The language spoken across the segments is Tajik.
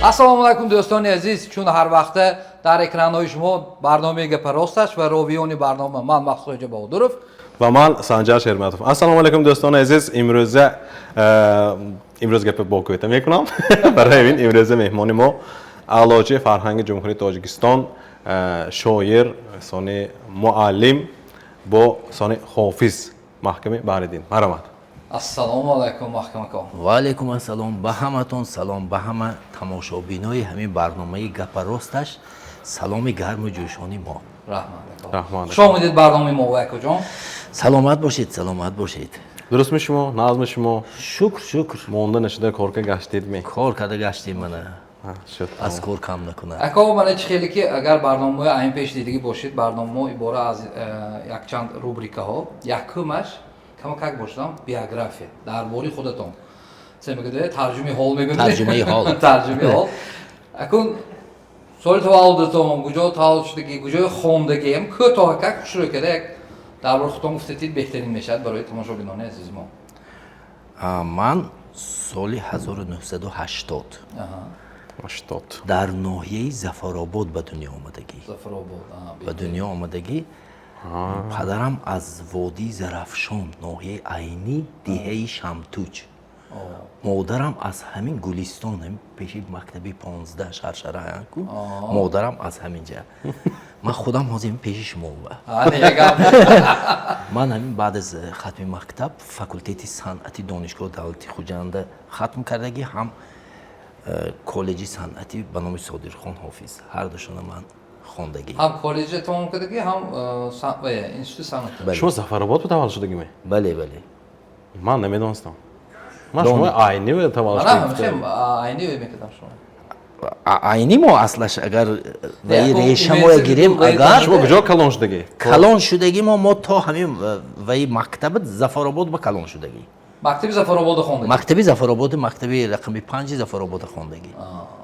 Ассалому алайкум, дӯстони азиз. Чун ҳар вақта дар экранҳои шумо барномаи «Гапа росташ» ва ровиёни барнома ман, Маҳсуҷа Баҳодуров. Ва ман, Санҷар Шерматов. Ассалому алайкум, дӯстони азиз. Имрӯза имрӯз гапа бо кӯта мекунам. Барои ин имрӯза меҳмони мо аълочии фарҳанги Ҷумҳурии Тоҷикистон, шоир, сони муаллим бо сони ҳофиз Маҳками Баҳриддин. Марҳамат. Ассалому алайкум, Маҳкам ако. Ва алайкум ассалом. Ба ҳаматон салом, ба ҳама тамошобинои ҳамин барномаи «Гапа росташ» саломи гарму ҷӯшони мо. Раҳмат, ако. Раҳмат. Хуш омадед барномаи мо, акоҷон. Саломат бошед, саломат бошед. Дурустми шумо, нағзми шумо? Шукр, шукр. Монда нашуда корка гаштидми? Кор карда гаштем, мана. Шуд. Аз кор кам накунад. Ако, мана чӣ хеле ки агар барномаҳои айн пеш дидагӣ бошед, барномаҳо ибора аз якчанд рубрикаҳо. Якумаш камакак бошадам биография дар бораи худатон се мегӯяд, тарҷумаи ҳол мегӯяд. Тарҷумаи ҳол. Тарҷумаи ҳол. Акун соли таваллудатон, куҷо таваллуд шудагӣ, куҷои хондагӣ, ҳам кӯтоҳакак хушрӯй карда як дар бораи худтон гуфтатид, беҳтарин мешавад барои тамошобинони азизи мо. Ман соли 1980 80. дар ноҳияи Зафаробод ба дунё омадагӣ. Зафаробод. Ба дунё омадагӣ. Падарам аз водии Зарафшон, ноҳияи Айнӣ, деҳаи Шамтуч, модарам аз ҳамин Гулистон, ҳамин пеши мактаби 15 шаршараку, модарам аз ҳамин ҷа. Ман худам ҳозир ҳамин пеши шумо ва ман ҳамин баъд аз хатми мактаб факултети санъати Донишгоҳи давлати Хуҷанда хатм кардагӣ, ҳам коллеҷи санъатӣ ба номи Содирхон Ҳофиз, ҳардушона ман хондагӣ. Ҳам коллеҷа тамом кардагӣ, ҳам институти санъат. Бале. Шумо Зафаробод ба таваллуд шудагиме? Бале, бале. Ман намедонистам. Ман шумо Айнӣ ба таваллуд Мана шудагӣ. ҳамеша айни мекардам шумо. Айни мо аслаш, агар ваи Не, решамоя гирем, агар Шумо куҷо калон шудагӣ? Калон шудагӣ мо то ҳамин ваи мактаби Зафаробод ба калон шудагӣ. Мактаби Зафаробода хондагӣ? Мактаби Зафарободи, мактаби рақами 5-и Зафаробода хондагӣ.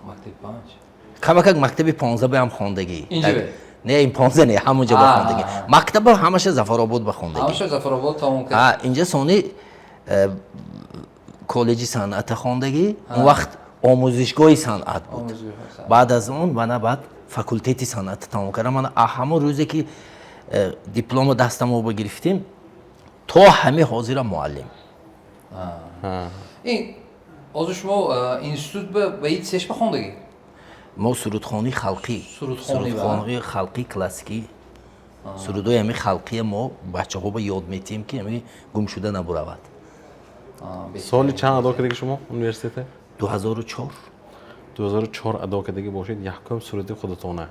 Мактаби 5. Камакак мактаби 15 ба ҳам хондагӣ. Инҷо? Не, ин 15 не, ҳамонҷо ба хондагӣ. Мактаба ҳамаша Зафаробод ба хондагӣ. Ҳамаша Зафаробод тамом кард. Инҷа сони коллеҷи санъата хондагӣ, он вақт омӯзишгоҳи санъат буд. Омӯзишгоҳи санъат. Баъд аз он мана баъд факултети санъата тамом кардам. Мана ҳамон рӯзе ки диплома дастамо ба гирифтем, то ҳами ҳозира муаллим. Ин ҳозир шумо институт ба ид сешба хондагӣ? Мо сурудхонии халқӣ. Сурудхонӣ, ба? Сурудхонии халқӣ, классикӣ, сурудҳои ҳами халқия мо бачаҳо ба ёд метиҳем, ки ҳами гумшуда набуравад. Соли чанд адо кардагӣ шумо университете? 2004. 2004 адо кардагӣ бошед, якум суруди худатона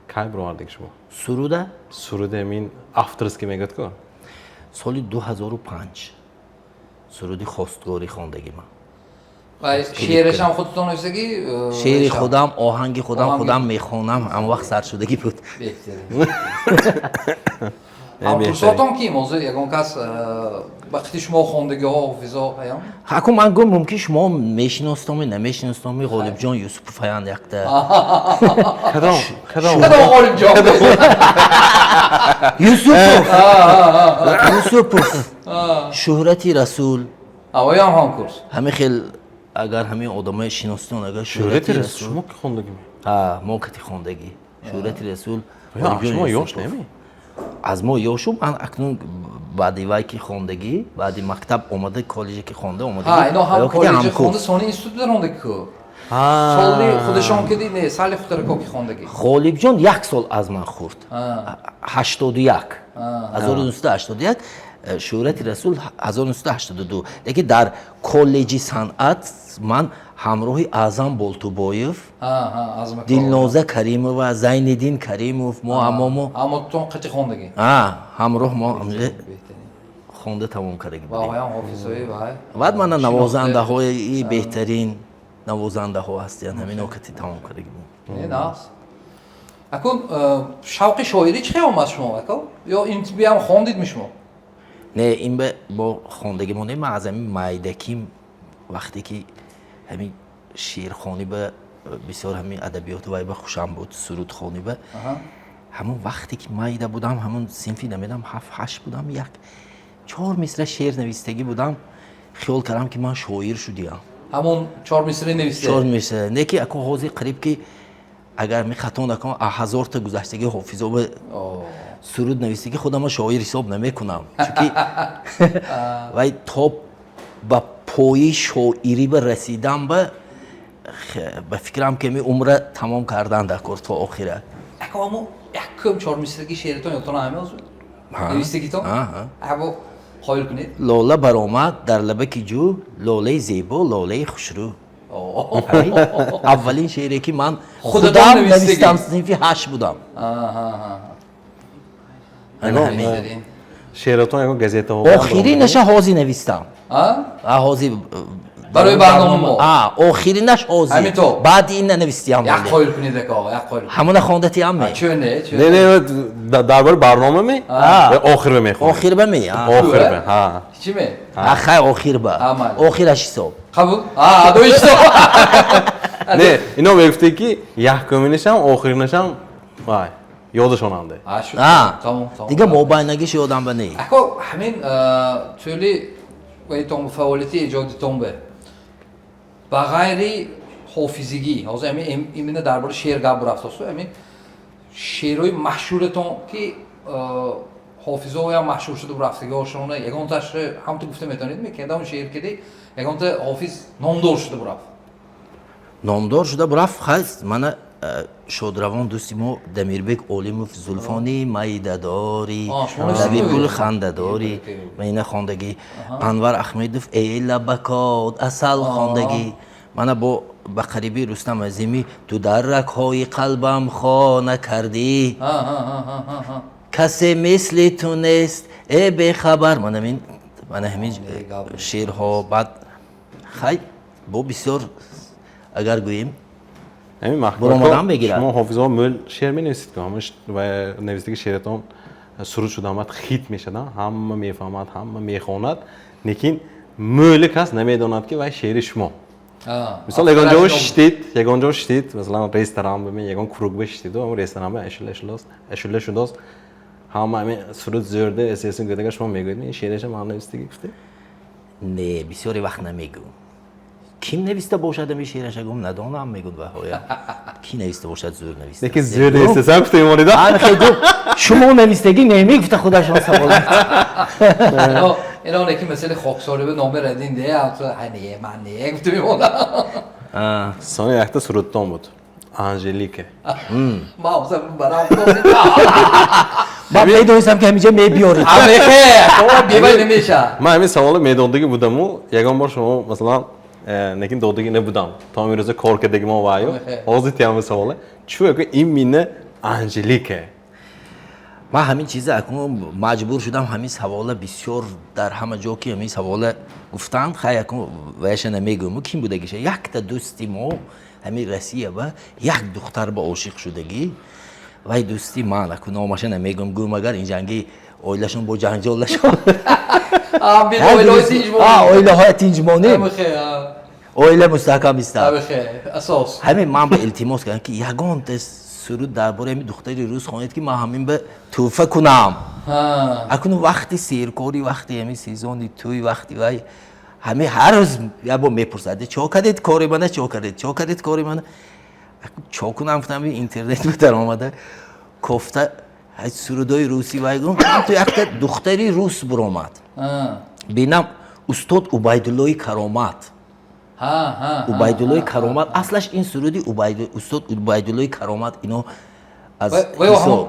кай бировардагӣ шумо? Суруда? Суруди ҳамин авторский мегӯяд ку. Соли 2005 суруди хостгорӣ хондагӣ ман. Ва шеърашам худатон нависагӣ? Шеъри худам, оҳанги худам. Оҳанги- Худам мехонам, ҳам вақт саршудагӣ буд. Беҳтарин. Ҳамкурсотон ким ҳозир? Ягон кас вақти шумо хондагиҳо, ҳофизо ҳаям? Ҳаку ман гум, мумкин шумо мешиностоми, намешиностоми. Ғолибҷон Юсупов ҳаянд якта. Кадом, кадом? Кадом Ғолибҷон? Юсупов, Юсупов, Шӯҳрати Расул. Авоям ҳамкурс. Ҳамин хел, агар ҳамин одамои шиностон, агар Шӯҳрати Расул шумо ки хондагӣ? Ҳа, мо кати хондагӣ, Шӯҳрати Расул. Шумо ёш неми? Аз мо ёшу. Ман акнун баъди вай ки хондагӣ, баъди мактаб омада, коллеҷе ки хонда омадагӣ. Ҳа, ино ҳам ё ки коллеҷи ҳамкурс. хонда, сони институт дарондагӣ ку. Соли худашон киди, не, сали хутарако ки хондагӣ. Ғолибҷон як сол аз ман хурд, 81, 1981, Шӯҳрати Расул 1982. Лекин дар коллеҷи санъат ман ҳамроҳи Аъзам Болтубоев, Ҳа, ҳа, Азам. Дилноза Каримова, Зайниддин Каримов, мо ҳамо мо Ҳамотон қачи хондагӣ. Ҳамроҳ мо ҳамҷа Беҳтарин. хонда тамом кардаги Ва будем. ҳаям ҳофизои вай. Баъд мана навозандаҳои, беҳтарин навозандаҳо ҳастиянд, ҳамино кати тамом кардаги будем. Не, нас. Акун шавқи шоирӣ чӣ хел омад шумо, ако? Ё ин биям хондидми шумо? Не, ин ба бо хондагӣ монем. Ман аз ҳамин майдаким, вақте ки ҳамин шеърхонӣ ба бисёр, ҳамин адабиёту вай ба хушам буд, сурудхонӣ ба. Ҳамон вақте ки майда будам, ҳамон синфи, намедонам, ҳафт, ҳашт будам, як чор мисра шеър навистагӣ будам. Хиёл кардам, ки ман шоир шудиям. Ҳамон чор мисраи нависте. Чор мисра. Не ки ако ҳозир қариб ки, агар ми хато накунам, 1000 та гузаштаги ҳофизо ба суруд навистагӣ. Худама шоир ҳисоб намекунам, чунки вай то ба пои шоирӣ ба расидан ба фикрам ки ми умра тамом кардан дар кор то охира. Ако, ҳамо якум чор мисраги шеъритон ёдтон ҳаме ҳозир? Ҳа. Навистагитон? Ҳа. Ҳаво қоил кунед. Лола баромад дар лабаки ҷӯ, лолаи зебо, лолаи хушрӯ. Ҳамин аввалин шеъре ки ман Худатон худам навистагӣ? навистам, синфи ҳашт будам. Ана ҳамин. Беҳтарин. Шеъратон ягон газетаҳо? Охиринаша ҳозир навистам. А? А, ҳозир. Барои барнома мо? А, охиринаш ҳозир. Ҳамин то? Баъди ин нанавистиям. Як қоил кунед, ако, як қоил. Ҳамона хондатиам ме? Чӯ не, чӯ. Не, не, дар бораи барнома ме? А. Ё охир мехонед? Охир ба ме, а. Охир ба, ҳа. Чӣ ме? А, хай, охир ба. А, майли. Охираш ҳисоб. Қабул? А, адои ҳисоб. Не, ино мегуфте ки якуминашам, охиринашам вай ёдашонанде. А, шуд. А. Тамом, тамом. Дига мобайнагиш ёдам ба не. Ако, ҳамин тӯли вайтон фаъолияти эҷодитон ба ғайри ҳофизигӣ, ҳозир ҳамин именно дар бораи шеър гап бурафтосу, ҳамин шеърҳои машҳуратон ки ҳофизоям машҳур шуда бурафтагиҳошона ягонташ ҳамту гуфта метавонед ме, кадом шеър киди ягонта ҳофиз номдор шуда бурафт? Номдор шуда бурафт, хаст, мана шодравон дӯсти мо Дамирбек Олимов, «Зулфони майдадорӣ», А, шумо «Лаби нависед? гул хандадорӣ», ва ина хондагӣ. Анвар Ахмедов «Эй лабакот асал» хондагӣ. Мана бо ба қариби Рустам Азимӣ «Ту дар рагҳои қалбам хона кардӣ», Ҳа, ҳа, ҳа, ҳа, ҳа, ҳа. «Касе мисли ту нест, э бехабар», мана ҳамин гап. шеърҳо. Баъд хай, бо бисёр агар гӯем, Ҳамин буромадан мегирад. Шумо ҳофизҳо мӯл шеър менависед ки ҳама ва навистаги шеъратон суруд шуда омад, хит мешавад, ҳама мефаҳмад, ҳама мехонад, лекин мӯли кас намедонад ки вай шеъри шумо. Мисол, ягон ҷо шиштед, ягон ҷо шиштед, масалан, ресторан бибин, ягон круг бишиштеду ҳамон ресторан ба ашула шудост, ашула шудост, ҳама ҳамин суруд зӯрда эсэсин гӯдага, шумо мегӯед: «Ин шеъраша ман навистагӣ», гуфте? Не, бисёре вақт намегӯ. Ким нависта бошад ами шеъраша, гум, надонам, мегӯд ваҳоя. Ки нависта бошад, зӯр нависта. Лекин зӯр навистасан, гуфта имонида. Ҳа, гуфт, шумо навистагӣ не, гуфта худашон савол. Ино неки масъалаи хоксорӣ ба номер один де, ҳа, не, ман не гуфта мемонам. Сони якта сурудтон буд, «Анжелика». Ман барам. Ман медонистам ки ҳаминҷа мебиёред. Бевай намешавад. Ман ҳамин саволо медодагӣ будаму ягон бор шумо, масалан, лекин додагӣ набудам то ҳамин рӯза кор кардагӣ мо ваю ҳозир тиям саволе чӯ яко именно «Анжелика». Ман ҳамин чиза акнун маҷбур шудам, ҳамин савола бисёр дар ҳама ҷо ки ҳамин савола гуфтанд. Хай, акнун ваяша намегӯям, ким будагиша. Якта дӯсти мо ҳамин Россия ба як духтар ба ошиқ шудагӣ. Вай дӯсти ман, акнун номаша намегӯям, гӯм агар ин ҷанги оилашон бо ҷанҷол нашавад. Оилаҳоя тинҷ монем, оила мустаҳкам истад. Асос. Ҳамин ман ба илтимос кардам ки ягонта суруд дар бораи ҳамин духтари рус хонед, ки ман ҳамин ба тӯҳфа кунам. Акнун вақти серкорӣ, вақти ҳамин сезони тӯй, вақти вай ҳамин ҳар рӯз як бор мепурсад: «Чо кардед кори мана? Чо кардед? Чо кардед кори мана?» Чо кунам, гуфтам, интернет ба даромада кофта сурудои русӣ вай гум, ту якта духтари рус буромад. Бинам, устод Убайдуллои Каромат. Убайдуллои Каромат, аслаш ин суруди устод Убайдуллои Каромат, ино аз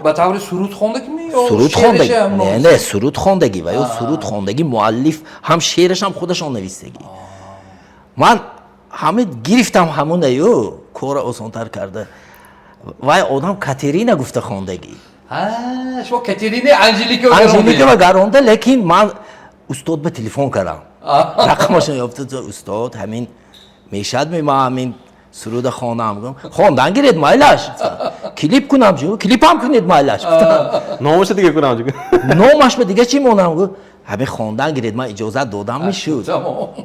ба таври суруд хондагӣ? Суруд хондагӣ, не, не, суруд хондагӣ ва ё суруд хондагӣ, муаллиф ҳам шеърашам худашон навистагӣ. Ман ҳама гирифтам ҳамонаю, кора осонтар карда. Вай одам «Катерина» гуфта хондагӣ. Шумо Катерина Анжелика. Анжелика гаронда, лекин ман устод ба телефон кардам, рақамашон ёфта: «Устод, ҳамин мешад ми ман ҳамин суруда хонам?» «Хондан гиред, майлаш, клип кунам чу, клипам кунед, майлаш». Номаша дига кунам чу. Номаш ба дига чӣ монам? Гу, ҳамин хондан гиред, ман иҷозат додам, мешуд.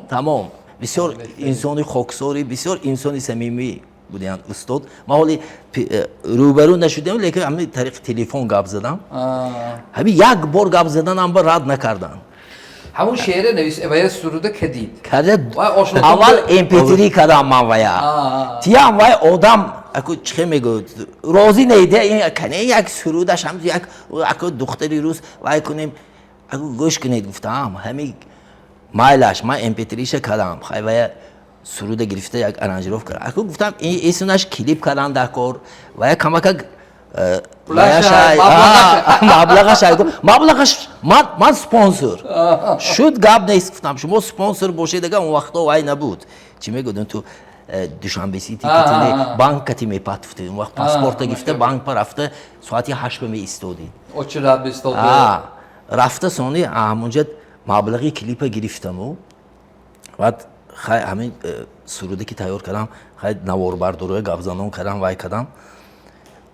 Тамом. Бисёр инсони хоксорӣ, бисёр инсони самимӣ буданд устод. Ман ҳоли рӯбарӯ нашудем, лекин ҳамин тариқи телефон гап задам. Ҳамин як бор гап заданам ба рад накарданд. Ҳамун шеъре навис вая суруда кадид. Карда. Вай ошно. Аввал mp3 кардам ман вая. Тиям вай одам аку чихе мегӯяд, розӣ неиде, кане як сурудаш ҳам як аку духтари рус вай кунем. Аку гӯш кунед, гуфтам, ҳами майлаш, ман mp3-ша кардам, хай вая суруда гирифта як аранжировка кардам. Аку гуфтам, исунаш клип кардан дар кор, вая камакак маблағаш, маблағаш ман спонсор шуд, гап нест, гуфтам, шумо спонсор бошед. Ага, он вақто вай набуд, чӣ мегӯдем, ту Душанбе Сити банк кати мепатфтед, он вақт паспорта гирифта банк па рафта соати 8 ба меистодед. Очират бистод. Рафта сони ҳамонҷа маблағи клипа гирифтаму баъд хай ҳамин суруде ки тайёр кардам, хай наворбардороя гапзанон кардам, вай кардам.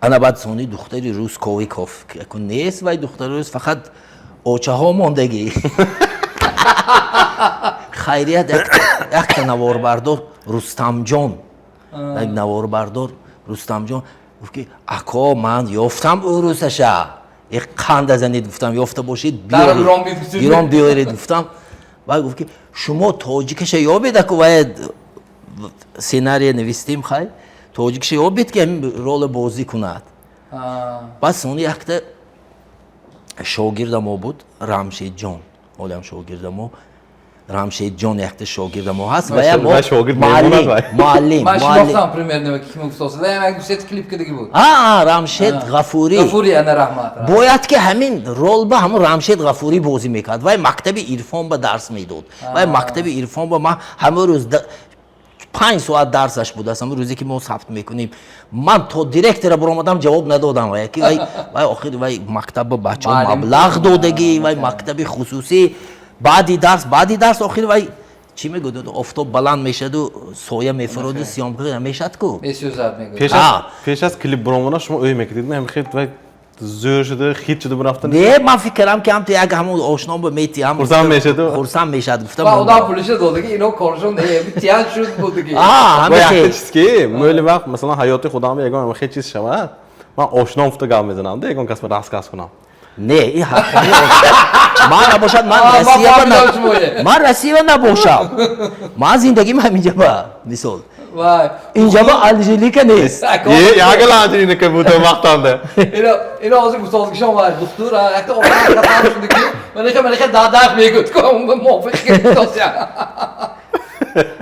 Ана баъд сони духтари рус Ковиков нест, вай духтари рус фақат очаҳо мондагӣ. Хайрият, якта наворбардор Рустамҷон, як наворбардор Рустамҷон гуфт ки ако, ман ёфтам ӯрусаша, қанда занед. Гуфтам, ёфта бошед, гирон биёред, гуфтам. Вай гуфт ки шумо тоҷикаша ёбед, аку вай сценария навистем, хай тоҷикаша ёбед ки ҳамин рола бозӣ кунад. Баъд сони якта шогирда мо буд, Рамшедҷон, олям шогирда мо, Рамшедҷон, якта шогирда мо ҳаст, вая мо муаллим. Ман шинохтам примерно, ки ким гуфтост, вая як дусет клип кардагӣ буд. А, Рамшед Ғафурӣ. Ғафурӣ, ана, раҳмат. Бояд ки ҳамин рол ба ҳамун Рамшед Ғафурӣ бозӣ мекард. Вай мактаби Ирфон ба дарс медод. Вай мактаби Ирфон ба ман ҳамон рӯз 5 соат дарсаш будааст. Ҳамон рӯзе ки мо сабт мекунем, ман то директора баромадам, ҷавоб надодам. Вай ки вай охир вай мактаб ба бачаҳо маблағ додагӣ, вай мактаби хусусӣ, баъди дарс охир вай чӣ мегӯяд, офтоб баланд мешаду соя мефуроду съёмка мешад ку. Месӯзад, мегӯяд. Пеш аз клип баромада шумо ӯй мекардид, ҳам хел вай зӯр шуда, хит шуда бурафта? Не, ман фикр кардам ки ҳамто як ҳамун ошно ба мети ҳам хурсанд мешаду. Хурсанд мешад, гуфтам. Ва одам пулиша додаги, ино коршон не тиян шуд будаги. Якта чиз ки мӯли вақт, масалан, ҳаёти худам ягон хел чиз шавад, ман ошном фута гап мезанам, да ягон кас ба рассказ кунам. Не, и ҳаққони ман набошад, ман Россия, ман Россия набошам, ман зиндагим ҳаминҷа ба мисол инҷа ба Анжелика нест. Ягала Анжелика буд вақтанда. Ино ҳозир гуфтозгишон вай духтур якта одам касал шудаги, манаха манаха дадаш мегӯд, мувофиқ гуфтозя.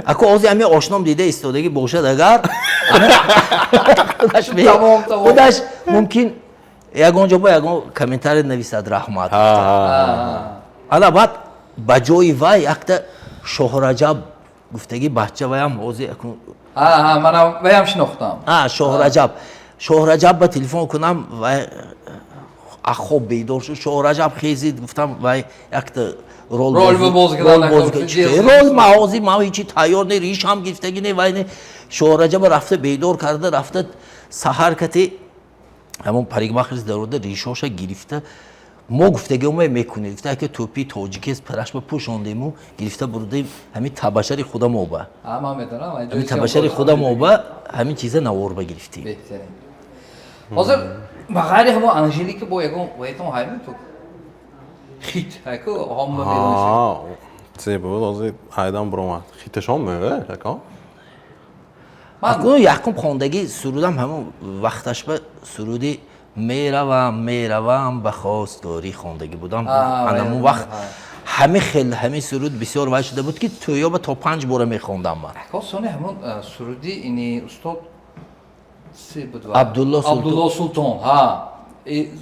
Ако ози ҳами ошном дида истодагӣ бошад, агар худаш мумкин ягон ҷо ба ягон комментарий нависад, раҳмат. Ана баъд ба ҷои вай якта Шоҳраҷаб гуфтагӣ бача, ваям ҳозир Ваям шинохтам. Шоҳраҷаб, Шоҳраҷаб ба телефон кунам, вай хоб бедор шуд. Шоҳраҷаб, хезид, гуфтам, вай якта рол рол ма ҳозир ма ҳечи тайёр не, ришам гирифтагӣ не, вай не. Шоҳраҷаба рафта бедор карда, рафта саҳар кати ҳамон парикмахерс дарода, ришоша гирифта, мо гуфтагиома мекунед, гуфта, яке тӯпи тоҷикест, парашба пӯшондему гирифта бурдаем ҳамин табашари худамоба, ҳамин табашари худамоба, ҳамин чиза наворба гирифтем. Ҳозир ба ғайри ҳамон Анжелика бо ягон ваятон ҳайми ту хит ҳайку ҳомма медонистед? Се буд, ҳозир айдан буромад, хиташон мӯ ака. Акун якум хондагӣ сурудам ҳамон вақташ ба суруди «Меравам, меравам ба хостгорӣ» хондагӣ будам. Анамун вақт ҳами хел ҳамин суруд бисёр вай шуда буд, ки тӯёба то панҷ бора мехондам ман. Ака, сони ҳамон суруди ини устод се буд? Абдулло. Абдулло Султон, ҳа,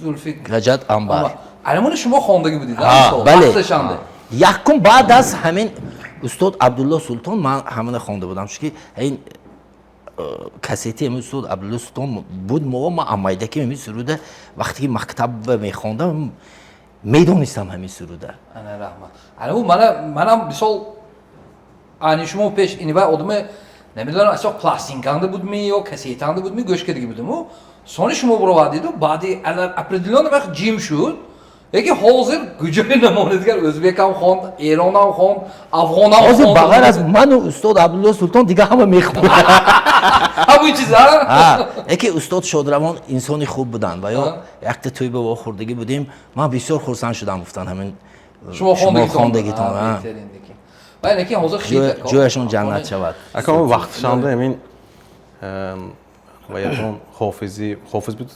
зулфи гаҷат амбар. Анамони шумо хондагӣ будид? Бале, якум баъд аз ҳамин устод Абдулло Султон ман ҳамина хонда будам, чунки ин кассети ҳамин устод Абдулло Султон буд. Мо ма амайдаки ҳамин суруда вақте ки мактаб мехондам, медонистам ҳамин суруда. Ана, раҳмат. Ана мана манам мисол ани шумо пеш ини вай одаме намедонам, асо пластинканда будми ё кассетанда будми, гӯш кардагӣ будиму, сони шумо буровардиду баъди определённый вақт ҷим шуд. Лекин ҳозир куҷое намонедгар, ӯзбекам хонд, эронам хонд, афғонам. Ҳозир ба ғайр аз ману устод Абдулло Султон дига ҳама мехонад. Ҳамун чиз. Яке устод Шодравон инсони хуб буданд ва ё якта тӯй ба вохӯрдагӣ будем, ман бисёр хурсанд шудам, гуфтанд ҳамин. Шумо хондагитон. Ҷояшон ҷаннат шавад. Ака, вақтшанда ҳамин ваятон хофизи хофиз буд,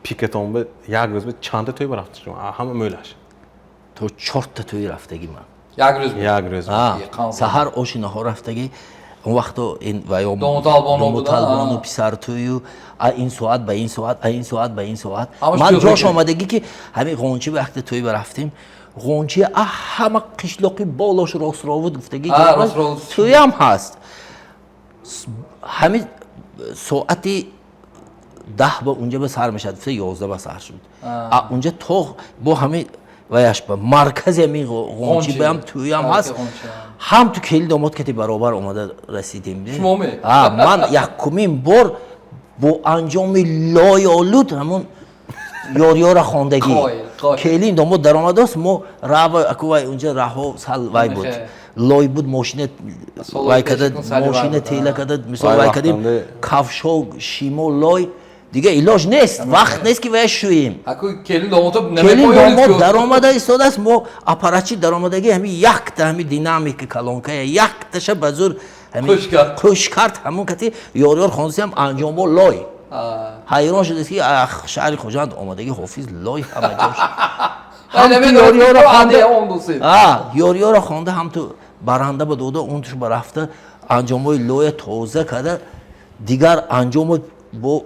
пикатон ба як рӯз чанда тӯй рафта шумо, ҳама мӯлаш? То чорта тӯй рафтагӣ ман. Як рӯз? Як рӯз. Саҳар оши наҳор рафтагӣ. Он вақто ин ваё Домуталбону писартӯю ин соат ба ин соат, ин соат ба ин соат. Ман ҷош омадагӣ, ки ҳамин Ғончи ба якта тӯй рафтем. Ғончи ҳама қишлоқи болош Ростровуд гуфтагӣ тӯям ҳаст. Ҳамин соати 10 ба унҷа ба сар мешад, 11 ба сар шуд. Унҷа то бо ҳамин ваяш ба маркази ҳамин Ғончи баям тӯям ҳаст. Ҳам ту кели домод кати баробар омада расидем. Ман якумин бор бо анҷоми лойолуд ҳамон ёрёра хондагӣ. Келин домод даромадааст, мо рава акувай унҷа раҳо сал вай буд, лой буд, мошина вай када, мошина тела када, мисол вай кадем, кафшо шимо лой, дига илоҷ нест, вақт нест, ки вая шӯем. Келин домод даромада истодааст, мо аппаратчи даромадаги, ҳами якта ҳами динамика калонкая якташа ба зур қӯш кард, ҳамон кати ёрёр хондасиам, анҷомо лой. Ҳайрон шудааст, ки шаҳри Хуҷанд омадаги ҳофиз лой ҳама ҷош. Ёрёро хонда, ҳамту баранда ба дода, он туш ба рафта анҷомои лоя тоза карда, дигар анҷомо бо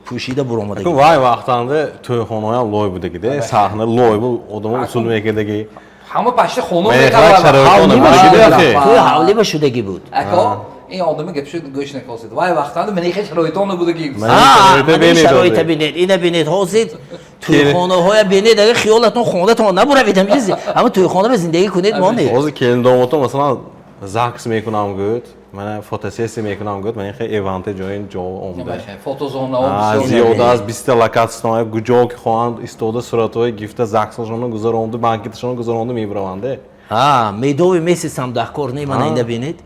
пӯшида буромадаги. Вай вақтанда тӯйхонаҳоям лой будагиде, саҳна лой бу, одамо усул мекардаги. Ҳама пашти хона. Тӯй ҳавлиба шудагӣ буд. Ако, ин одами гапшо гӯш накосид. Вай вақтанда манихе шароитон набудаги. Шароита бинед, ина бинед, ҳозир тӯйхонаҳоя бинед, агар хиёлатон хонатон набуравед, ҳама тӯйхона ба зиндагӣ кунед, монед. Ҳозир келиндомотон, масалан, ЗАГС мекунам гӯд, мана фотосессия мекунам гӯд, мана хе эванте ҷоин ҷо омда. Фотозонаҳо. Зиёда аз 20-та локатсияҳо, куҷо ки хоҳанд истода, суратҳои гифта, ЗАГСашонро гузаронду, банкеташонро гузаронду, мебараванде. Медови месяцам даҳкор не, мана инда бинед.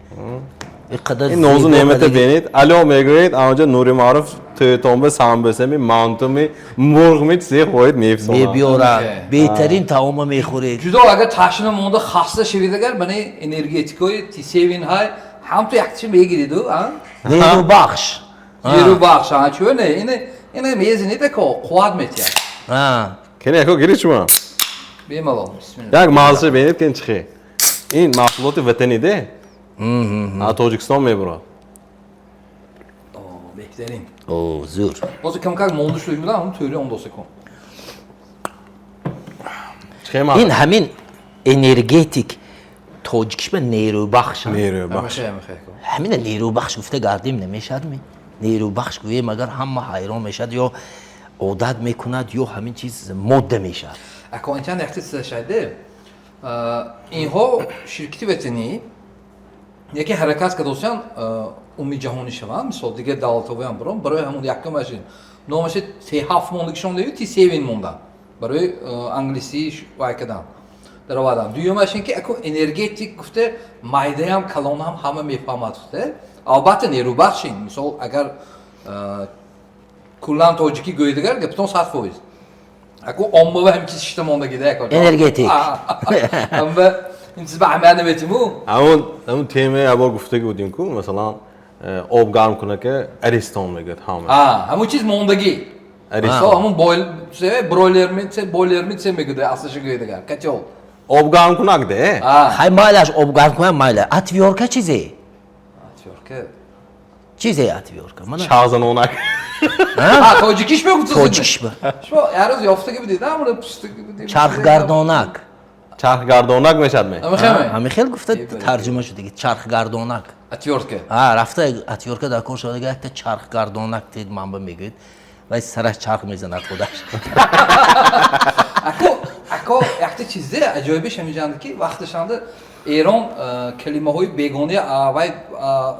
Ин нозу неъмата бинед, ало мегӯед, анҷо Нури Маъруф тӯйтонба самбӯсами, мантуми, мурғми, чизе хоҳед мефсонад. Мебиёрад, беҳтарин таома мехӯред. Ҷудо агар ташна монда, хаста шавед, агар мана энергетикои тисевин ҳай ҳамту якчи мегириду. Нерӯбахш. Нерӯбахш, чӯ не, ина мезанед, ако қувват метиҳад. Кени, ако, гиред шумо. Бемалол, бисмилла. Як мазза бинед, кен чихе. Ин маҳсулоти ватаниде. Тоҷикистон мебурад. Беҳтарин. О, зур. Ҳозир камкак монда шуда будам, ҳам тӯри ондоса кун. Ин ҳамин энергетик тоҷикиш ба нерӯбахш. Нерӯбахш. Ҳамина нерӯбахш гуфта гардем, намешавадми? Нерӯбахш гӯем агар, ҳама ҳайрон мешавад, ё одат мекунад, ё ҳамин чиз модда мешавад. Ако, инчанд якти чиза шайде, инҳо ширкати ватанӣ, яке ҳаракат кардосиян умуми ҷаҳонӣ шаванд, мисол, дигар давлатҳоям бирон. Барои ҳамон якумаш номаше Т7 мондагишон дею Т7 мондан, барои англисӣ вай кардан, даровардан. Дуюмаш ин ки ако энергетик гуфта майдаям, калонам ҳама мефаҳмад гуфта, албатта нерӯбахш ин. Мисол, агар куллан тоҷикӣ гӯедагар, гапитон 100%. Ако оммава ҳам чиз шишта мондагида. Энергетик. Ҳама ин чиз ба аҳамият наметиму. Ҳамун темаи ябор гуфтагӣ будем ку, масалан, об гарм кунака Аристон мегӯяд ҳама. Ҳамун чиз мондагӣ. Аристон. Ҳамун бройлерми, бойлерми се мегӯяд, аслиша гӯедагар котёл. Об гарм кунак де. Хай, майлаш, об гарм кунак майла, отвёрка чизе? Отвёрка. Чизе отвёрка? Чағзанонак. Тоҷикиш мегуфт? Тоҷикиш ба. Шумо як рӯз ёфтагӣ будед, ҳамуна пустагӣ будед. Чархгардонак. Чархгардонак мешавад ме? Ҳамин хел гуфта тарҷума шудаги, чархгардонак. Отвёртка. Рафта отвёртка дар кор шуда, якта чархгардонак тед манба мегӯяд, вай сараш чарх мезанад худаш. Ако, ако, якта чизе аҷоибиш ҳамиҷанда, ки вақташанда Эрон калимаҳои бегона вай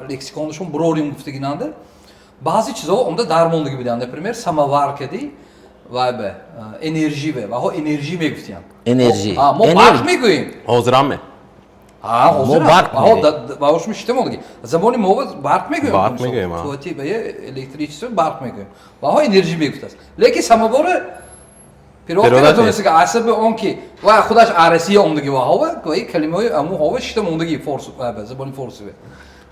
лексиконашон бурорим гуфтагинанда, баъзе чизҳо омда дармондагӣ буданд. Например, самовар кади вай бе энержи бе ваҳо энержи мегуфтиянд. Энержи. Мо барқ мегӯем. Ҳозирам ме? Мо барқ. Ваҳошми шита мондагӣ, забони мо барқ мегӯем. Барқ мегӯем. Қуввати ба электричество барқ мегӯем, ваҳо энержи мегуфтааст, лекин самовара Перевод натонистаги, асаби он ки ва худаш арасия омдаги ва ҳова, ва калимаҳои аму ҳова шита мондаги форс, забони форсиве.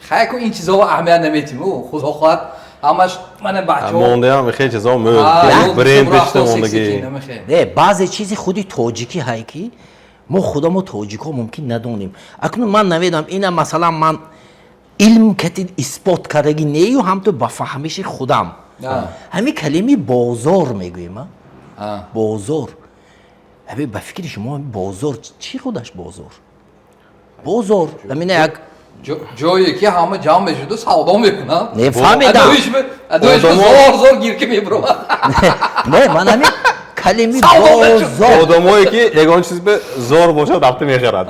Хай ку, ин чизҳо аҳамият наметим, худо хоҳад, ҳамаш мана бачаҳо мондаам, хеле чизо мӯ бренд бишта мондаги. Не, баъзе чизи худи тоҷикӣ ҳай, ки мо худамо тоҷикҳо мумкин надонем. Акнун ман намедонам, ина масалан ман илм кати исбот кардагӣ нею, ҳамту ба фаҳмиши худам. Ҳамин калими бозор мегӯем, бозор. Ҳами ба фикри шумо, бозор чӣ худаш? Бозор, бозор ҳамина як ҷое ки ҳама ҷамъ мешуду савдо мекунанд. Не, фаҳмидам. Зор зор гир ки мебуромад. Не, ман ҳамин калими бозор Одамое ки ягон чиз бе зор бошад, рафта мехарад.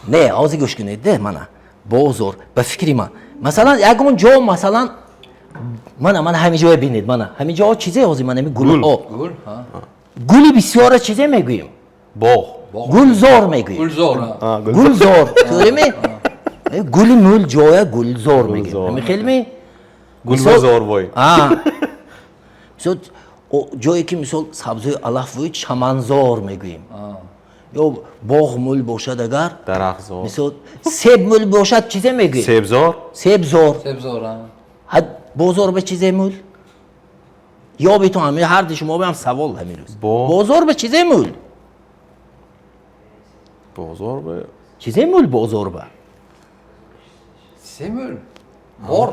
Не, ҳозир гӯш кунед, де, мана бозор ба фикри ман, масалан, ягон ҷо, масалан, мана, мана ҳамин ҷое бинед, мана ҳамин ҷо чизе, ҳозир мана ҳамин гулҳо, гули бисёра чизе мегӯем? Боғ. Гулзор мегӯем. Гулзор. Гулзор, тӯриме? Гули мӯл ҷоя гулзор мегӯем, ҳамин хелме? Гулзор бой. Мисол, ҷое ки, мисол, сабзои алаф вӯй, чаманзор мегӯем, ё боғ мӯл бошад агар, дарахтзор. Мисол, себ мӯл бошад, чизе мегӯем? Себзор. Себзор. Себзор. Бозор ба чизе мӯл? Ёбитон, ҳами ҳарди шумо ҳам савол ҳамин рӯз. Бозор ба чизе мӯл? Бозор ба чизе мӯл бозор ба? Чизе мӯл? Бор.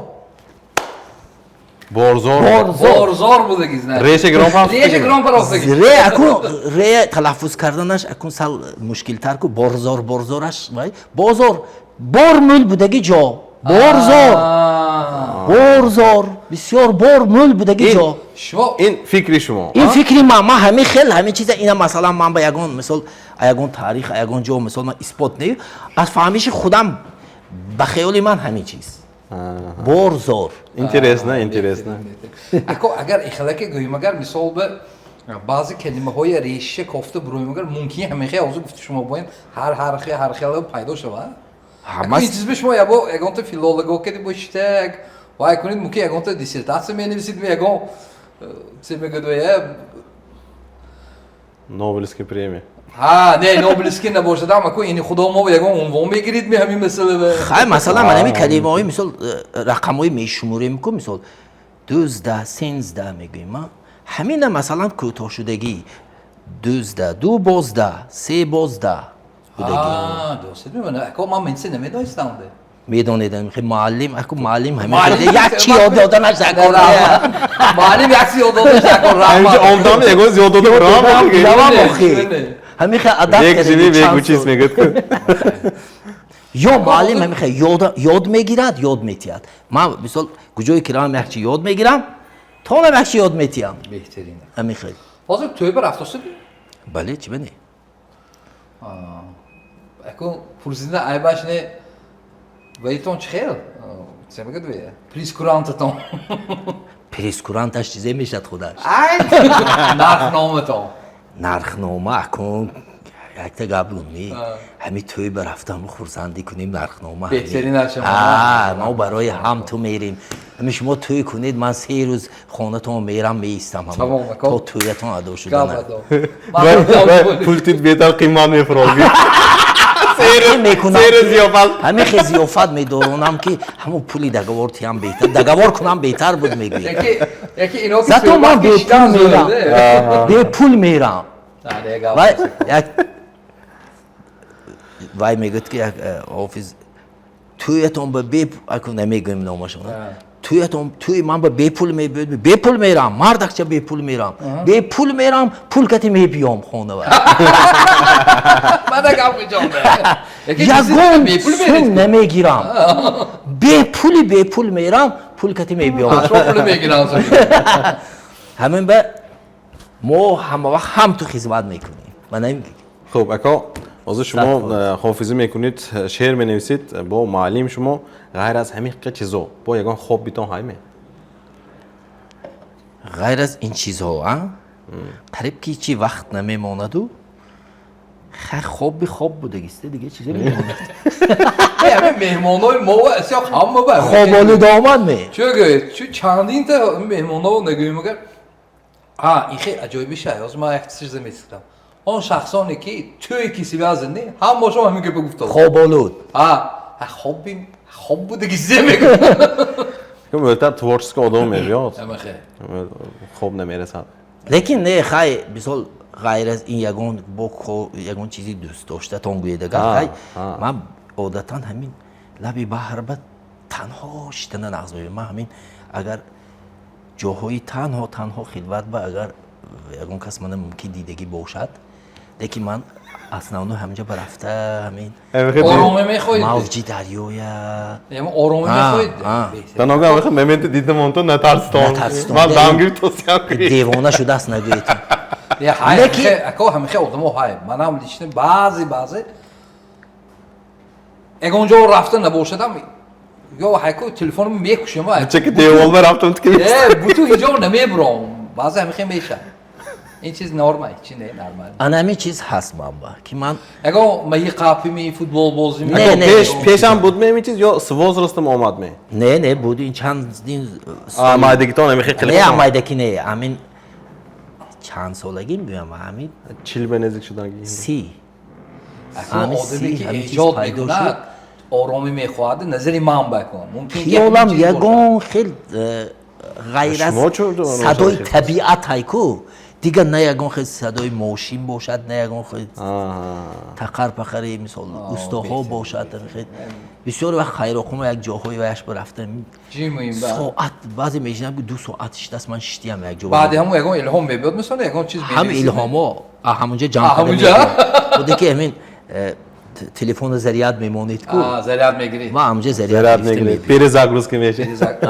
Борзор. Борзор будаги, значит. Реша гирон пафт. Реша гирон пафтаги. Ре акун, ре талаффуз карданаш акун сал мушкилтар ку, борзор, борзораш вай бозор, бор мӯл будаги ҷо, борзор, борзор, бисёр бор мӯл будаги ҷо. Шумо Ин фикри шумо? Ин фикри ман. Ман ҳамин хел ҳамин чиза, ина масалан ман ба ягон мисол, ягон таърих, ягон ҷо, мисол, ман исбот не, аз фаҳмиши худам, ба хаёли ман ҳамин чиз борзор. Интересно, интересно. Ако агар ихлаке гӯем, агар мисол ба баъзе калимаҳои реша кофта буроем, агар мумкин ҳамин хел ҳозир гуфти шумо боем, ҳар хел пайдо шавад. Ин чиз ба шумо ябо ягонта филолого кади бошитак вай кунед, мумкин ягонта диссертатсия менависид, ягон це мегӯяд. Нобелевский премия. Ҳа, не, нобелевский набошадам, аку ини худо мо ягон унвон мегирид ми ҳамин масъала. Хай, масалан, ман ҳамин калимаҳои, мисол, рақамҳои мешуморем ку, мисол, 12, 13 мегӯем, ҳамина масалан кӯтоҳшудагӣ 12, ду боздаҳ, се боздаҳ будагӣ. Дӯст мемона, ако, ман минси намедонистам. Медонедам, муаллим, аку муаллим ҳамин як чи ёд доданаш закор. Муаллим як чи ёд доданаш закор. Ҳаминҷо омдам, ягон зиёд дода. Равам охи ҳамин хел адаб. Век живи, век учись мегӯяд ку. Ё муаллим ҳамин хел ёд мегирад, ёд метиҳад. Ман, мисол, куҷое ки равам, як чи ёд мегирам, тонам як чи ёд метиҳам. Беҳтарин. Ҳамин хел. Ҳозир тӯйба рафтосид? Бале, чи бане? Аку пурсида айбаш не, ваитон чӣ хел, чӣ мегӯяд, ве прейскурантатон? Прейскуранташ чизе мешад худаш. Нархноматон. Нархнома акун якта гап гумни, ҳами тӯй ба рафтам, хурсандӣ кунем, нархнома. Беҳтаринаш. Мо барои ҳам ту мерем. Ҳами шумо тӯй кунед, ман 3 рӯз хонатон мерам, меистам то тӯятон адо шуда. Пултит бетар қимат мефурозӣ. Ҳамин хел зиёфат медоронам, ки ҳамон пули договор тиям беҳтар, договор кунам беҳтар буд, мегӯям. Зато ман бепул мерам, бепул мерам. Як вай мегӯяд, ки як ҳофиз тӯятон ба бе, аку намегӯем номашон, тӯятон, тӯи ман ба бепул мебиёд, бепул мерам, мардакча, бепул мерам, бепул мерам, пул кати мебиём хонава. Ягон сум намегирам, бепули бепул мерам, пул кати мебиём. Ҳамин ба мо ҳама вақт ҳам ту хизмат мекунем. Хуб, ако, ҳозир шумо ҳофизӣ мекунед, шеър менависед, бо муаллим шумо, ғайр аз ҳамин чизо бо ягон хоббитон ҳайме? Ғайр аз ин чизҳо қариб ки чи вақт намемонаду, хобби хоб будагиста, дига чизе мемонад. Меҳмонои мо асёқ ҳама ба хоболуд омад ме. Чӯ гӯед, чӯ чандинта меҳмоно нагӯем, агар Ин хеле аҷоибиша. Ҳозир ман як чиз меситам. Он шахсоне ки тӯи ки связаны, ҳамашон ҳамин гапа гуфтанд. Хоболуд. Ҳа, хобим, хоб будаги зе мегӯям. Мӯлтар творческий одам мебиёд. Ҳамахе. Хоб намерасад. Лекин не, хай, мисол, ғайр аз ин ягон бо ягон чизи дӯст доштатон гӯедагар, хай, ман одатан ҳамин лаби баҳр ба танҳо шитана нағз мебинам. Ман ҳамин агар ҷоҳои танҳо танҳо хилват ба, агар ягон кас мана мумкин дидагӣ бошад, лекин ман основно ҳаминҷа ба рафта ҳамин Оромӣ мехоҳед? Мавҷи дарёя. Яъне оромӣ мехоҳед? Танога ҳамихе моменти дидам, он то натарстон. Натарстон. Ман дам гирифт, тосиям кунед. Девона шудааст нагӯед. Ҳай, ако ҳамихе одамо ҳай. Манам лично баъзе баъзе ягон ҷо рафта набошадам, ё ҳайку телефонро мекушам. Чаки деволба рафтам тики. Буту ҳиҷо намебуром. Баъзе ҳамихе мешавад. Ин чиз норма, чи не нормал. Ана ҳамин чиз ҳаст манба, ки ман ягон маи қапими, футбол бозими. Не, не. Пешам буд ме ин чиз ё с возрастом омад ме? Не, не, буд, ин чанд Майдагитон ҳамихе не, қилиқ. Майдаки не, ҳамин чанд солагӣ мегӯям, ҳамин 40 ба наздик шудан. 30. Одаме ки эҷод мекунад, оромӣ мехоҳад, назари ман бакун. Мумкин ки Хиёлам ягон хел ғайр аз Шумо садои табиат ҳайку, дигар на ягон хел садои мошин бошад, на ягон хел тақар пақари, мисол, устоҳо бошад. Бисёр вақт хайроқума як ҷоҳои ваяш рафта соат баъзе мешинам, ки 2 соат шиштаст, ман шиштиям як ҷо. Баъди ҳамон ягон илҳом мебиёд, мисол, ягон чиз? Ҳам илҳомо ҳамонҷа ҷамъ ҳамонҷа? Худе ки ҳамин телефона заряд мемонед ку. Заряд мегиред. Ма ҳамонҷа заряд мегиред, перезагрузка мешавад.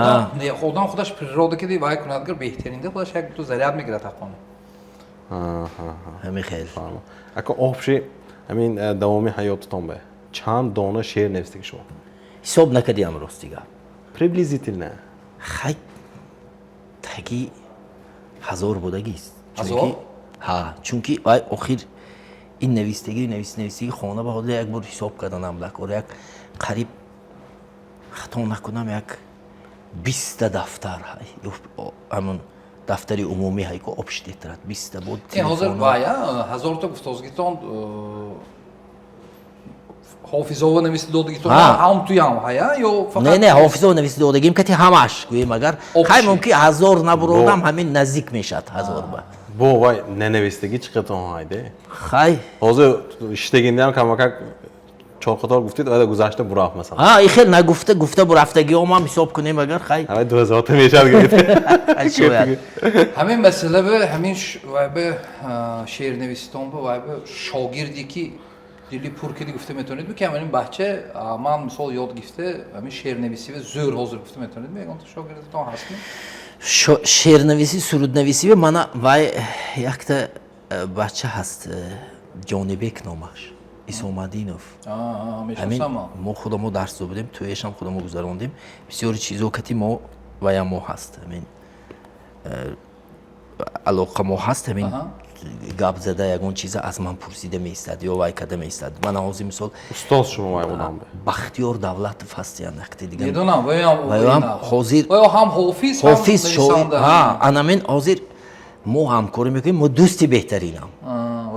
Одам худаш природа ки вай кунад, гир беҳтаринда худаш як ду заряд мегирад ҳаққона. Ҳамин хел. Ако общий ҳамин давоми ҳаётатон ба чанд дона шеър навистаги шумо? Ҳисоб накардиам, рости гап. Приблизительно. Хай, таги 1000 будагист. 1000? Ҳа, чунки вай охир ин навистагӣ, навистагӣ хона ба ҳозир як бор ҳисоб карданам лакор, як қариб, хато накунам, як 20-та дафтар, ҳамон дафтари умумӣ ҳайко, общий тетрадь, 20-та буд. Ҳозир вай 1000-та гуфтозгитон, ҳофизова нависта додагитон ҳам туям ҳая ё фақат? Не, не, ҳофизова нависта додагим кати ҳамаш гӯем, агар хай мумкин 1000 набуродам, ҳамин наздик мешавад 1000 ба. Бо вай нанавистагӣ чӣ қадр ҳайде? Хай. Ҳозир иштагиндаам камакак чорқатор гуфтед, вай гузашта бурафт, масалан. Ҳа, и хел нагуфта гуфта бурафтагиҳомам ҳисоб кунем агар, хай. Ҳамай 2000-та мешавад гӯед. Шояд. Ҳамин масъала ба ҳамин вай ба шеърнависитон ба вай ба шогирде ки дили пур киди гуфта метавонед, ки ҳамин бача ман мисол ёд гирифта ҳамин шеърнависӣ ва зӯр ҳозир гуфта метавонед, ягонта шогирдатон ҳастми? Шеърнависӣ, суруднависӣ, мана вай якта бача ҳаст, Ҷонибек номаш, Исомадинов. Ҳамин мо худамо дарс будем, тӯяшам худамо гузарондем, бисёри чизо кати мо вая мо ҳаст, ҳамин алоқа мо ҳаст, ҳамин гап зада, ягон чиза аз ман пурсида меистад ё вай карда меистад. Мана ҳозир, мисол, Устоз шумо вай будам? Бахтиёр Давлатов ҳастиян, якте дигар. Медонам. Ваям ҳозир Ваё ҳам ҳофиз. Ҳофиз, шоир. Анамин ҳозир мо ҳамкорӣ мекунем, мо дӯсти беҳтаринам.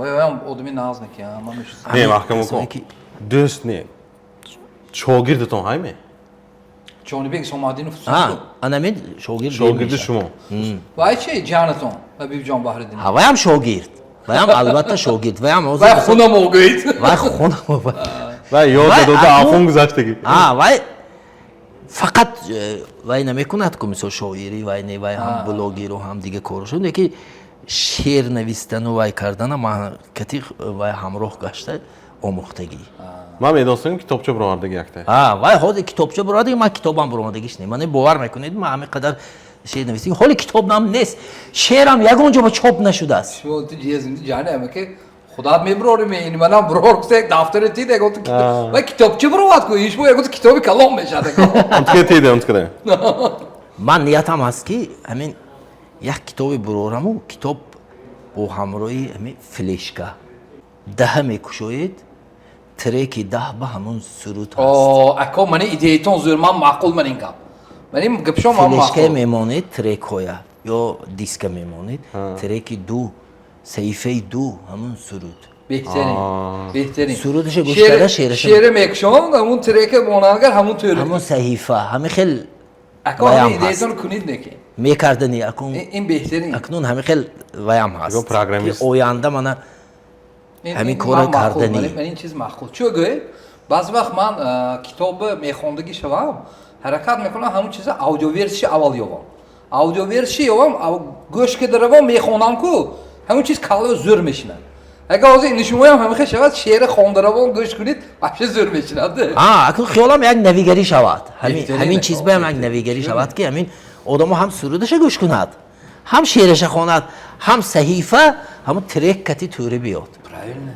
Ваёам одами нағзнаки. Не, маҳкам дӯст не, шогирдатон ҳайме? Ҷонибек Исомадинов. Анамин шогирд. Шогирди шумо. Вай чи, ҷанатон Ҳабибҷон Баҳриддинов? Ваям шогирд, ваям албатта шогирд, ваям. Вай хунамо гӯед. Вай хунамо. Вай ёд дода, афун гузаштагӣ. Вай фақат вай намекунад ку, мисол, шоирӣ вай не, вай ҳам блогеру, ҳам дига корушо, леки шеър навистану вай кардана ман кати вай ҳамроҳ гашта омӯхтагӣ. Ман медонистам, китобча буровардаги якта. Вай ҳозир китобча буровардаги, ман китобам буровардагиш не. Ман бовар мекунед, ман ҳамин қадар шеър навистагӣ, ҳоли китобам нест, шеърам ягон ҷо ба чоп нашудааст. Худат мебурори, ин манам бурор, як дафтари тид, ягон вай китобча буровад ку, ишбо ягон китоби калом мешавад. Унтка тиде, унтка. Ман ниятам ҳаст, ки ҳамин як китобе бурораму, китоб бо ҳамроҳи ҳамин флешка даҳа мекушоед, треки 10 ба ҳамон суруд ҳаст. Ако, мани идеятон зӯр, ман маъқул, ман ин гап, ман ин гапшо ман флешкае маъқул. Мемонед трекҳоя. Ё диска мемонед, треки ду, саҳифаи ду, ҳамун суруд. Беҳтарин, беҳтарин. Сурудаша гӯш карда, шеъраша. Шеъре мекушон, ҳамун трека монандгар, ҳамун тӯри. Ҳамун саҳифа, ҳамин хел. Ако, ваям ҳамин ҳаст. Идеятон кунид неки. Мекардани акун. Ин беҳтарин. Акнун ҳамин хел ваям ҳаст. Ё программист. Ки оянда мана ҳамин ин кора ман маъқул, кардани. Ман ин чиз маъқул. Чӣ гӯед? Баъзе вақт ман китоби мехондагӣ шавам, ҳаракат мекунам, ҳамун чиза аудиоверсия аввал ёвам. Аудиоверсия ёвам, гӯш ки равам мехонам ку, ҳамун чиз каллао зӯр мешинад. Агар ҳозир ини шумоям ҳамин хел шавад, шеъри хонда равон гӯш кунед, вообще зӯр мешинад. А, акун хиёлам як навигарӣ шавад. Ҳамин Беҳтарин, ҳамин чиз баям як беҳтарин. навигарӣ шавад, ки ҳамин одамо ҳам сурудаша гӯш кунад, ҳам шеъраша хонад, ҳам саҳифа, ҳамун трек кати тӯри биёд. Правильно.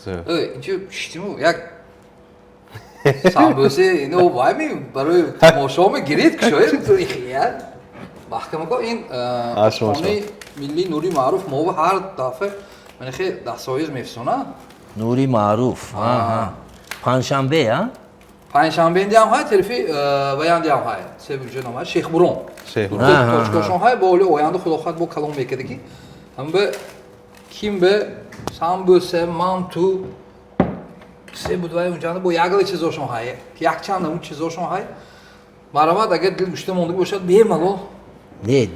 Зӯр. Эй, инҷо шитиму як самбӯсе ино вай ми барои тамошо мегирид, кушоед ихия. Маҳкамако ин Ашмо. хонаи миллии Нури Маъруф мо ҳар дафъа манихе дастовиз мефисонад. Нури Маъруф. Аҳа. Панҷшанбе, а? Панҷшанбе диам ҳай, телефи ваян диам ҳай. Се буҷа нома Шехбурон. Шехбурон. Точкашон ҳай, бо оли оянда худо хоҳад бо калом мекардаги. Ҳам бе ким бе самбӯсе, манту се буд вай унҷанда бо ягла чизошон ҳай. Якчанд ҳамун чизошон ҳай. Марамад, агар дил гушта мондагӣ бошад, бемалол. Не,